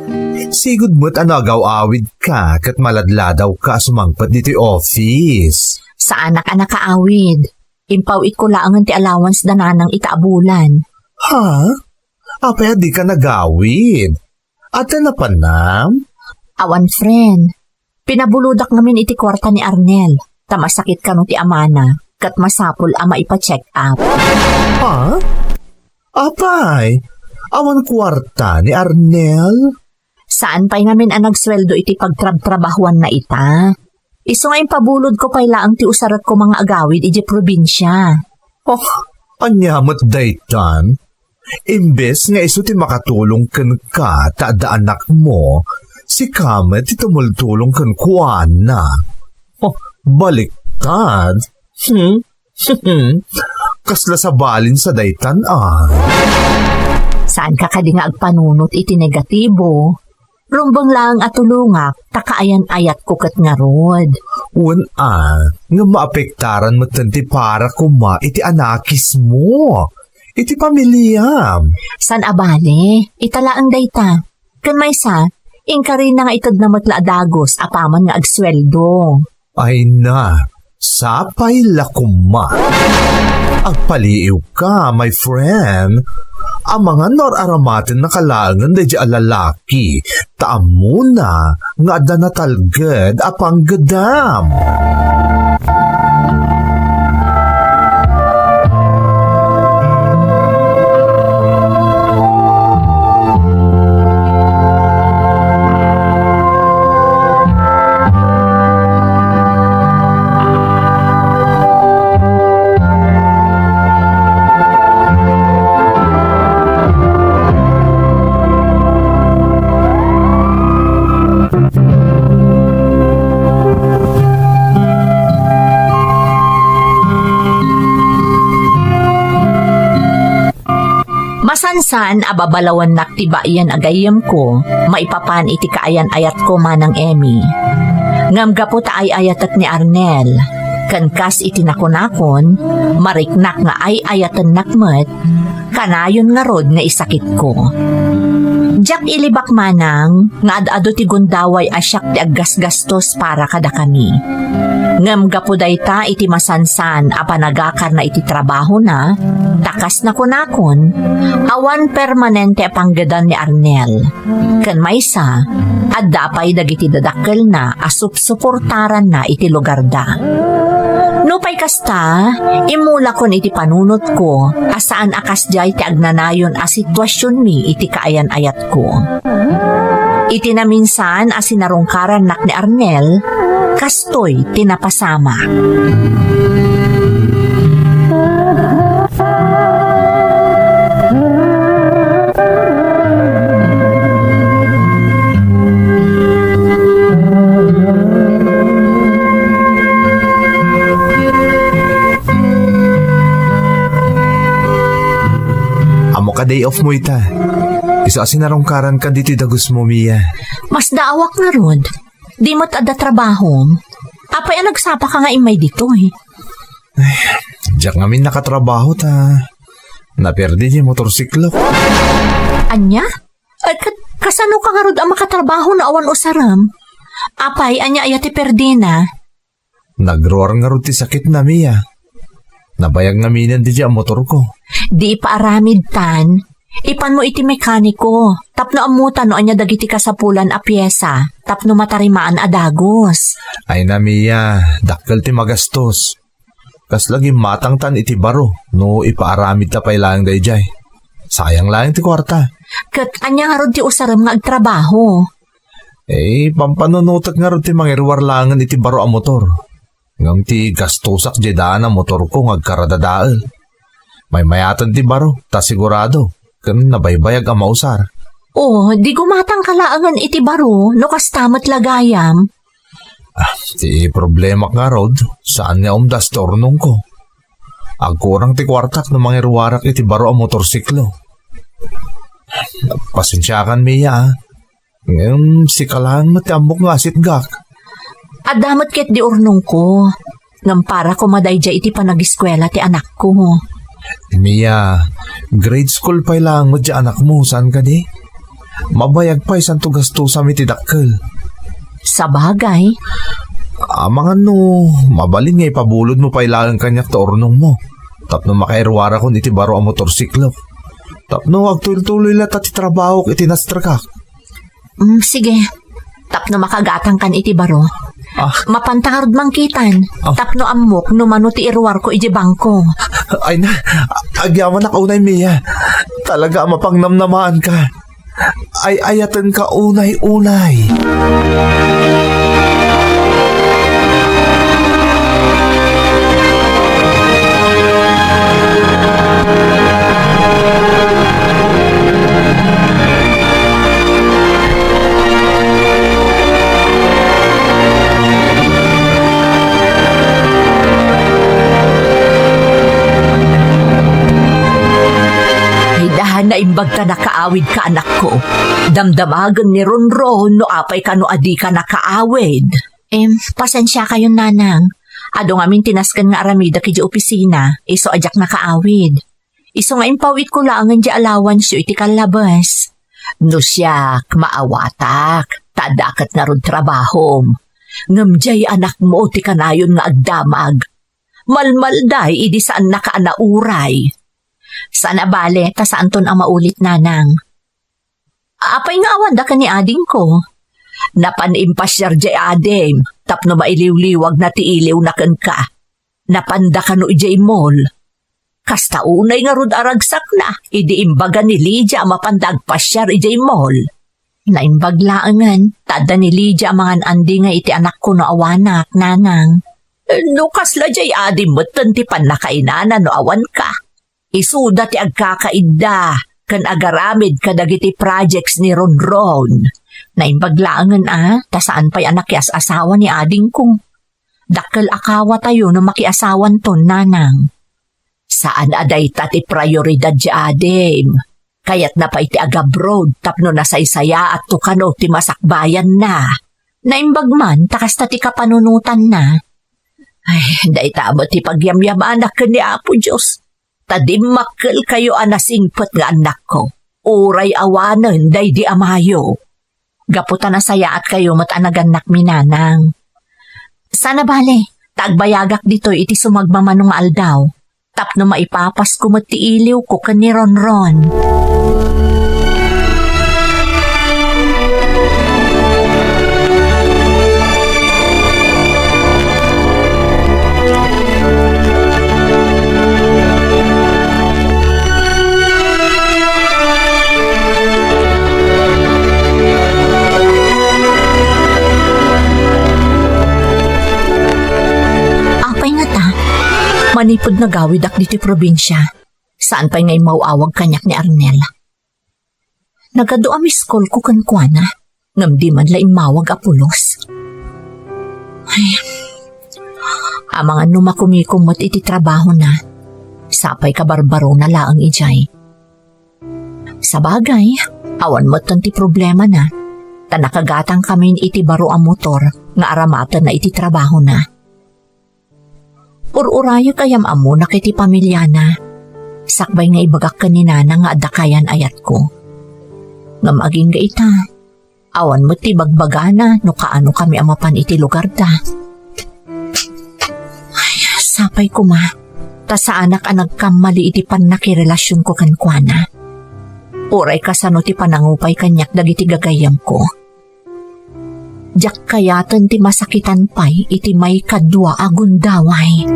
Sigud met a no agaw-awidka ket maladladawka a sumangpet ditoy office. Saanak a nakaawid. Impaw-itko laengen ti allowance da nanang ita a bulan. Ha? Apay a dika nagawid? Adda napanam? Awan, friend. Pinabulodak ngamin iti kuarta ni Arnel, ta masakit kano ti amana, ket masapul a maipa-check up. Ha? Apay, awan kuarta ni Arnel? Saan pay ngamin a nagsueldo iti pagtrabtrabahuanna ita. Isu nga impabulodko pay laeng ti usarekko nga agawid idiay probinsia. Oh, ania met daytan? Imbes nga isu ti makatulong kenka ta adda anakmo, sika met ti tumultulong kenkuana. Oh, baliktad. Hmm? Kasla sabalin sa daytan, ah. Saanka kadi nga agpanunot iti negatibo? Rumbeng laeng a tulongak, ta kaayan-ayatko ket ngarud. Wen a, nga maapektaran metten ti para koma iti anakismo, iti pamiliam. Saan a bale, ita laeng dayta. Ken maysa, inkarina nga itedna met la a dagus apaman nga agsueldo. Ay na, sapay la koma. Agpaliiwka, my friend. Amangan no ar-aramatennaka laengen daydiay a lalaki, ta ammona nga adda natalged a panggedam. Masansan a babalawennak ti baien a gayyemko maipapan iti kaayan-ayatko, Manang Emmy. Ngem gapu ta ay-ayatek ni Arnel, ken kas iti nakunakon, mariknak nga ay-ayatennak met, kanayon ngarud nga isakitko. Diak ilibak manang nga ad-adu ti gundaway a siak ti aggasgastos para kadakami. Ngem gapu dayta iti masansan a panagakarna iti trabahona, ta kas nakunakon, awan permanente a panggedan ni Arnel. Ken maysa, adda pay dagiti dadakkelna a supsuportaranna iti lugarda. Nupay kasta, immulakon iti panunotko a saan a kasdiay ti agnanayon a situasionmi iti kaayan-ayatko. Iti naminsan a sinarungkarannak ni Arnel, kastoy ti napasamak. Ammo ka day off mo ita. Isu a sinarungkaranka ditoy dagusmo, Mia. Masdaawak ngarud. Di met adda trabahom. Apay a nagsapaka nga immay ditoy? Diak ngamin nakatrabaho ta naperdi ti motorsiklo. Ania? Ay, ka-, kasano ka ngarud a makatrabaho no awan usarem? Apay, ania aya ti perdina? Nagruar ngarud ti sakitna, Mia. Nabayag ngaminen daydiay a motorko. Di ipaaramid tan. Ipanmo iti mekaniko tapno ammota no ania dagiti kasapulan a piesa tapno matarimaan a dagus. Ay na, Mia, dakkel ti magastos. Kasla gimmatangtan iti baro no ipaaramidta pay laeng daydiay. Sayang laeng ti kuarta. Ket ania ngarud ti usarem nga agtrabaho? Eh, pampanunotek ngarud ti mangiruar laengen iti baro a motor. Ngem ti gastosak diay daan a motorko nga agkaradadael. Maymayaten ti baro, ta sigurado, ken nabaybayag a mausar. Oh, di gumatangka laengen iti baro, no kasta met la gayam. Ah, ti problemak ngarud, saan nga umdas ti urnongko. Agkurang ti kuartak no mangiruarak iti baro a motorsiklo. Pasensiakan, Mia, ah. Ngem sika laeng met ti ammok nga asitgak. Adda met ket di urnongko. Ngem para koma daydiay iti panagiskuela ti anakko. Mia, grade school pay laeng met diay anakmo, saan kadi? Mabayag pay santo gastosam iti dakkel. Sabagay. Amangan no, mabalin nga ipabulodmo pay laeng kaniak ti urnongmo. Tapno makairuarakon iti baro a motorsiklo. Tapno agtultuloy latta ti trabahok iti nastrekak. Mm, sige. Tapno makagatangkan iti baro. Ah. Mapanta ngarud mangkitan. Ah. Tapno ammok no mano ti iruarko iti bangko. Ay na, agyamanak unay, Mia. Talaga a mapangnamnamaanka. Ay-ayatenka unay-unay. Ay, daha naimbag ta nakaawid ka, anakko. Damdamagen ni Ronron no apay kano a dika nakaawid. Em, pasensiakayon, nanang. Adu ngamin ti nasken nga aramidek idiay opisina, isu a diak nakaawid. Isu nga impaw-itko laengen diay allowanceyo iti kallabes. No siak, maawatak, ta adda ket ngarud trabahom. Ngem diay anakmo ti kanayon nga agdamag. Malmalday idi saannaka a nauray. Saan a bale, ta saanton a maulit, nanang. Apay nga awanda ken ni adingko? Napan impasiar diay adim tapno mailiwliwagna ti iliwna kenka. Napanda kano idiay mall. Kasta unay ngarud a ragsakna idi imbaga ni Lydia a mapanda agpasiar idiay mall. Naimbag laengen, ta adda ni Lydia a mangan-andi nga iti anakko no awanak, nanang. No kasla diay adim metten ti pannakainana no awanka. Isuda ti agkakaidda ken agaramid kadagiti projects ni Ronron. Naimbag laengen a, ta saan pay a nakias-asawa ni adingko. Dakkel a kawatayo no makiasawanton, nanang. Saan a dayta ti prioridad ti adim. Kayatna pay ti agabroad tapno nasaysayaatto kano ti masakbayanna. Naimbag man ta kasta ti kapanunotanna. Ay, dayta met ti pagyamyamanak ken ni Apo Dios. Ta dimmakkelkayo a nasingpet nga annakko. uray awanen daydi a Mayo. Gapu ta nasayaatkayo met a nagannakmi, nanang. Sana bale, ta agbayagak ditoy iti sumagmamano nga aldaw, tapno maipapasko met ti iliwko ken ni Ronron. Apay ngata, manipud nagawidak ditoy probinsia, saan pay nga immaw-awag kaniak ni Arnel. Nagadu a miss call ko kenkuana, ngem di man la immawag a pulos. Ay, amangan no makumikom met iti trabahona, sapay kabarbarona laeng idiay. Sabagay, awan metten ti problemana, ta nakagatangkamin iti baro a motor nga aramatenna iti trabahona. Ur-urayek a yam-ammona ket ti pamiliana, sakbay nga ibagak ken ni Nana nga adda kayan-ayatko. Ngem agingga ita, awan met ti bagbagana no kaano kami a mapan iti lugarda. Ay, sapay koma, ta saanak a nagkammali iti pannakirelasionko kenkuana. Uray kasano ti panangupay kaniak dagiti gagayyemko. Diak kayaten ti masakitan pay iti maikadua a gundaway.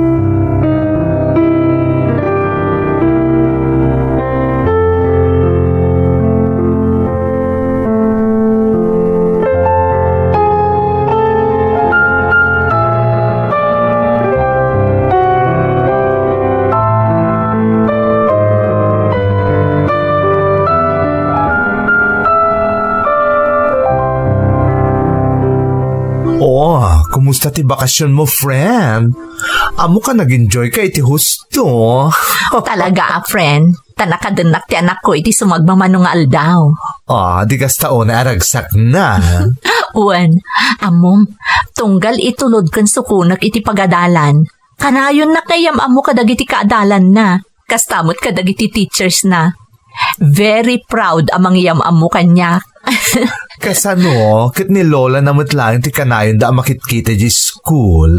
Oh, kumusta ti bakasionmo, friend? Ammoka nag-enjoyka iti husto. Talaga, a friend. Ta nakadennak ti anakko iti sumagmamano nga aldaw. Ah, di kasta unay a ragsakna. Wen, ammom, tunggal itulod ken sukonek iti pagadalan, kanayonnak nga iyam-ammo kadagiti kaadalanna, kasta met kadagiti teachersna. Very proud a mangiyam-ammo kaniak. Kasano, ket ni Lola na met laeng ti kanayonda a makitkita idiay school.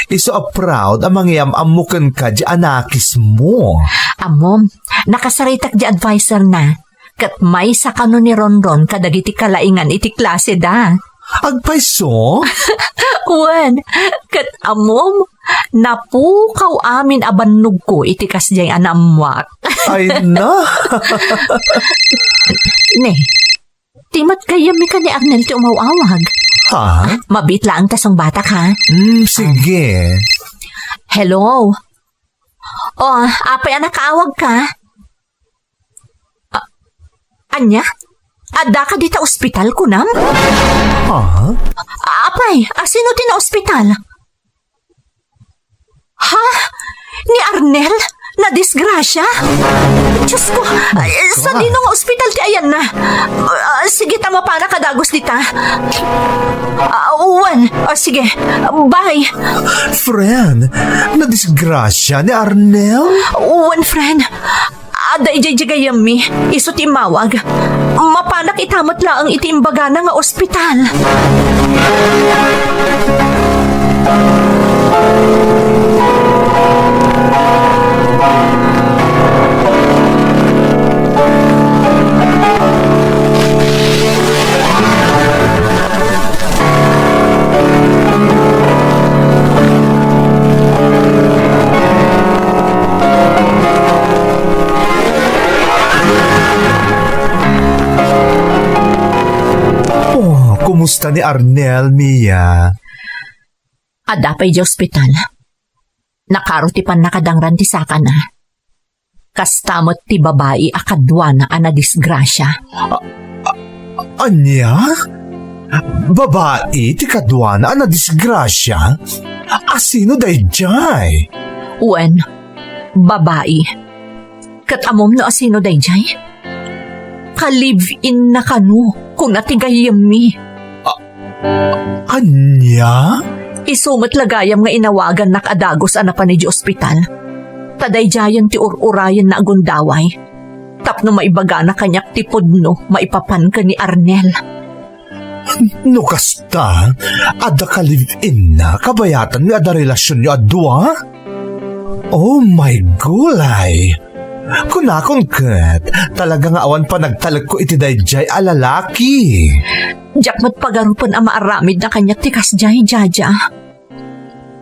Isu a proud a mangiyam-ammo kenka diay anakismo. Ammom, nakasaritak diay advisorna. Ket maysa kano ni Ronron kadagiti kalaingan iti klaseda. Agpayso? Wen, ket ammom, napukaw amin a bannogko iti kasdiay a naammoak. Ay na! Ne, ti met gayyemmi ken ni Arnel ti umaw-awag. Ha? Mabiit laeng ta sungbatak, ha? Hmm, sige. Hello? Oh, apay a nakaawagka? A-, ania? Addaka dita ospital, kunam? Ha? Apay, a sino ti naospital? Ha? Ni Arnel? Nadisgrasya? Diyos ko, ay, sadino nga ospital ti ayanna? Ah, sige, ta mapanak a dagus dita. Ah, wen, ah, sige. Bye. Friend, nadisgrasya ni Arnel? Wen, friend. Adda idiay gayyemmi, isu ti immawag. Mapanak ita met laeng iti imbagana nga ospital. Oh, kumusta ni Arnel, Mia? Adda pay idiay ospital. Nakaro ti pannakadangran ti sakana. Kasta met ti babai a kaduana a nadisgrasya. A-, a-, ania? Babai ti kaduana a nadisgrasya? Asino daydiay? Wen, babai. Ket ammom no asino daydiay? Ka-live-in na kano, kuna ti gayyemmi. A-, ania? Isu met la gayam nga inawagannak a dagus a napan idiay ospital. Ta daydiayen ti ur-urayenna a gundaway. tapno maibagana kaniak ti pudno maipapan ken ni Arnel. No kasta, adda ka live-inna kabayatanmi a da relasionyo a dua? Oh my gulay! Kunakon ket, talaga nga awan panagtalekko iti daydiay a lalaki. Diak met pagarupen a maaramidna kaniak ti kasdiay, Jaja.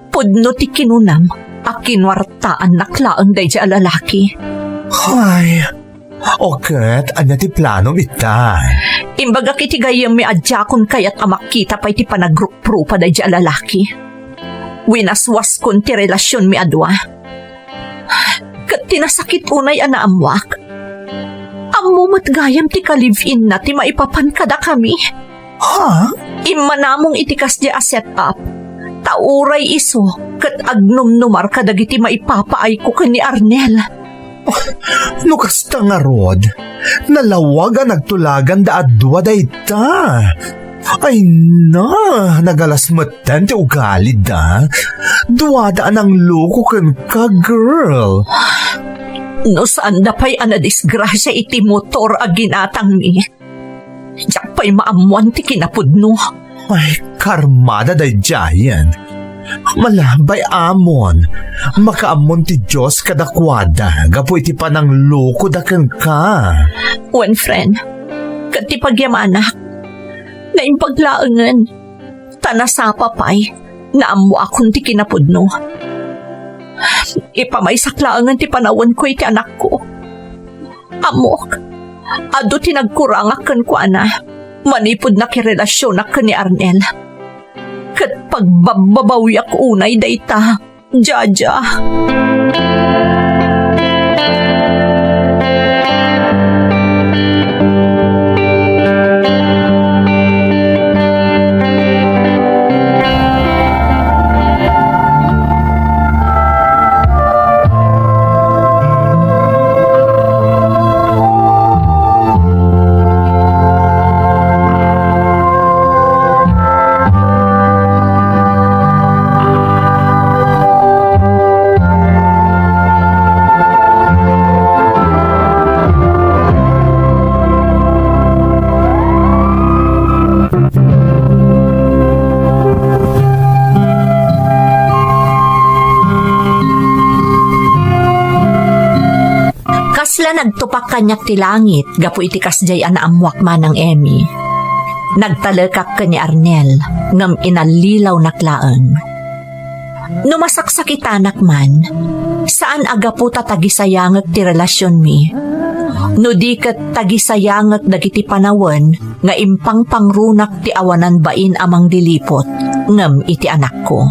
Pudno ti kinunam a kinuartaannak laeng daydiay a lalaki. Ay, o ket, ania ti planom ita? Imbagak iti gayyemmi a diakon kayat a makita pay ti panagruprupa daydiay a lalaki. Winaswaskon ti relasionmi a dua. Ket ti nasakit unay a naammoak, ammo met gayam ti ka-live-inna ti maipapan kadakami. Ha? Immanamong iti kasdiay a set-up, ta uray isu ket agnumnumar kadagiti maipapaayko ken ni Arnel. No kasta ngarud, nalawag a nagtulaganda a dua dayta. Ay na, nagalas metten ti ugalida. Duada a nangloko kenka, girl. No saanda pay a nadisgrasia iti motor a ginatangmi, diak pay maammuan ti kinapudno. Ay, karmada daydiayen. Malabay amon, makaammon ti Dios kadakuada gapu iti pananglokoda kenka. Wen, friend, ket ti pagyamanak, naimbag laengen, ta nasapa pay, naammoakon ti kinapudno. Ipamaysak laengen ti panawenko iti anakko. Ammok, adu ti nagkurangak kenkuana manipud nakirelasionak ken ni Arnel. Ket pagbabbabawiak unay dayta, Jaja. Kasla nagtupak kaniak ti langit gapu iti kasdiay a naammoak, Manang Emmy. Nagtalekak ken ni Arnel, ngem inallilawnak laeng. No masaksakitanak man, saan a gapu ta tagisayangek ti relasionmi, no di ket tagisayangek dagiti panawen nga impangpangrunak ti awanan bain a mangliliput ngem iti anakko.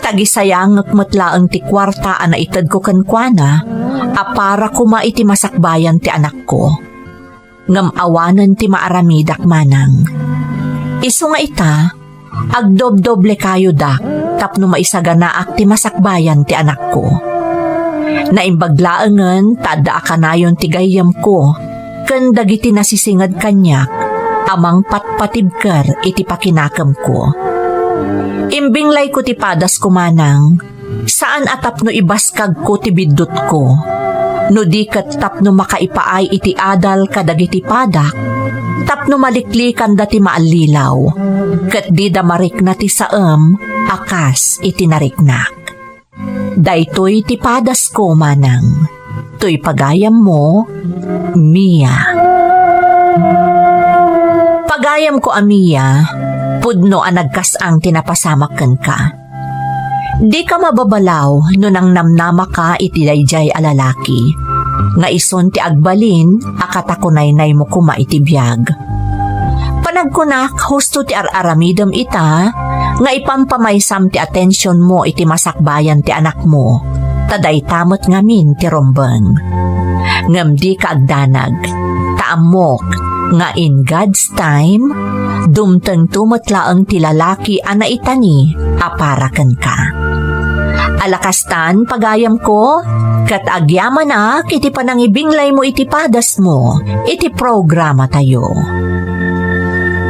Tagisayangek met laeng ti kuarta a naitedko kenkuana a para koma iti masakbayan ti anakko. Ngem awanen ti maaramidak, Manang. Isu nga ita, agdobdoble kayodak tapno maisaganaak ti masakbayan ti anakko. Naimbag laengen ta adda a kanayon ti gayyemko ken dagiti nasisinged kaniak a mangpatpatibker iti pakinakemko. Imbinglayko ti padasko, Manang, saan a tapno ibaskagko ti biddutko, no di ket tapno makaipaay iti adal kadagiti padak, tapno maliklikanda ti maallilaw, ket dida marikna ti saem a kas iti nariknak. Daytoy ti padasko, Manang. Toy pagayammo, Mia. Pagayamko a Mia, pudno a nagkas-ang ti napasamak kenka. Dika mababalaw no nangnamnamaka iti daydiay a lalaki, nga isun ti agbalin a katakunaynaymo koma iti biag. Panagkunak, husto ti ar-aramidem ita nga ipampamaysam ti atensionmo iti masakbayan ti anakmo, ta dayta met ngamin ti rumbeng. Ngem dika agdanag, ta ammok nga in God's time, dumtengto met laeng ti lalaki a naitani a para kenka. Ala kastan, pagayamko, ket agyamanak iti panangibinglaymo iti padasmo iti programatayo.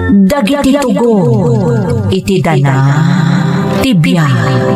Dagiti tugon iti dana ti biag.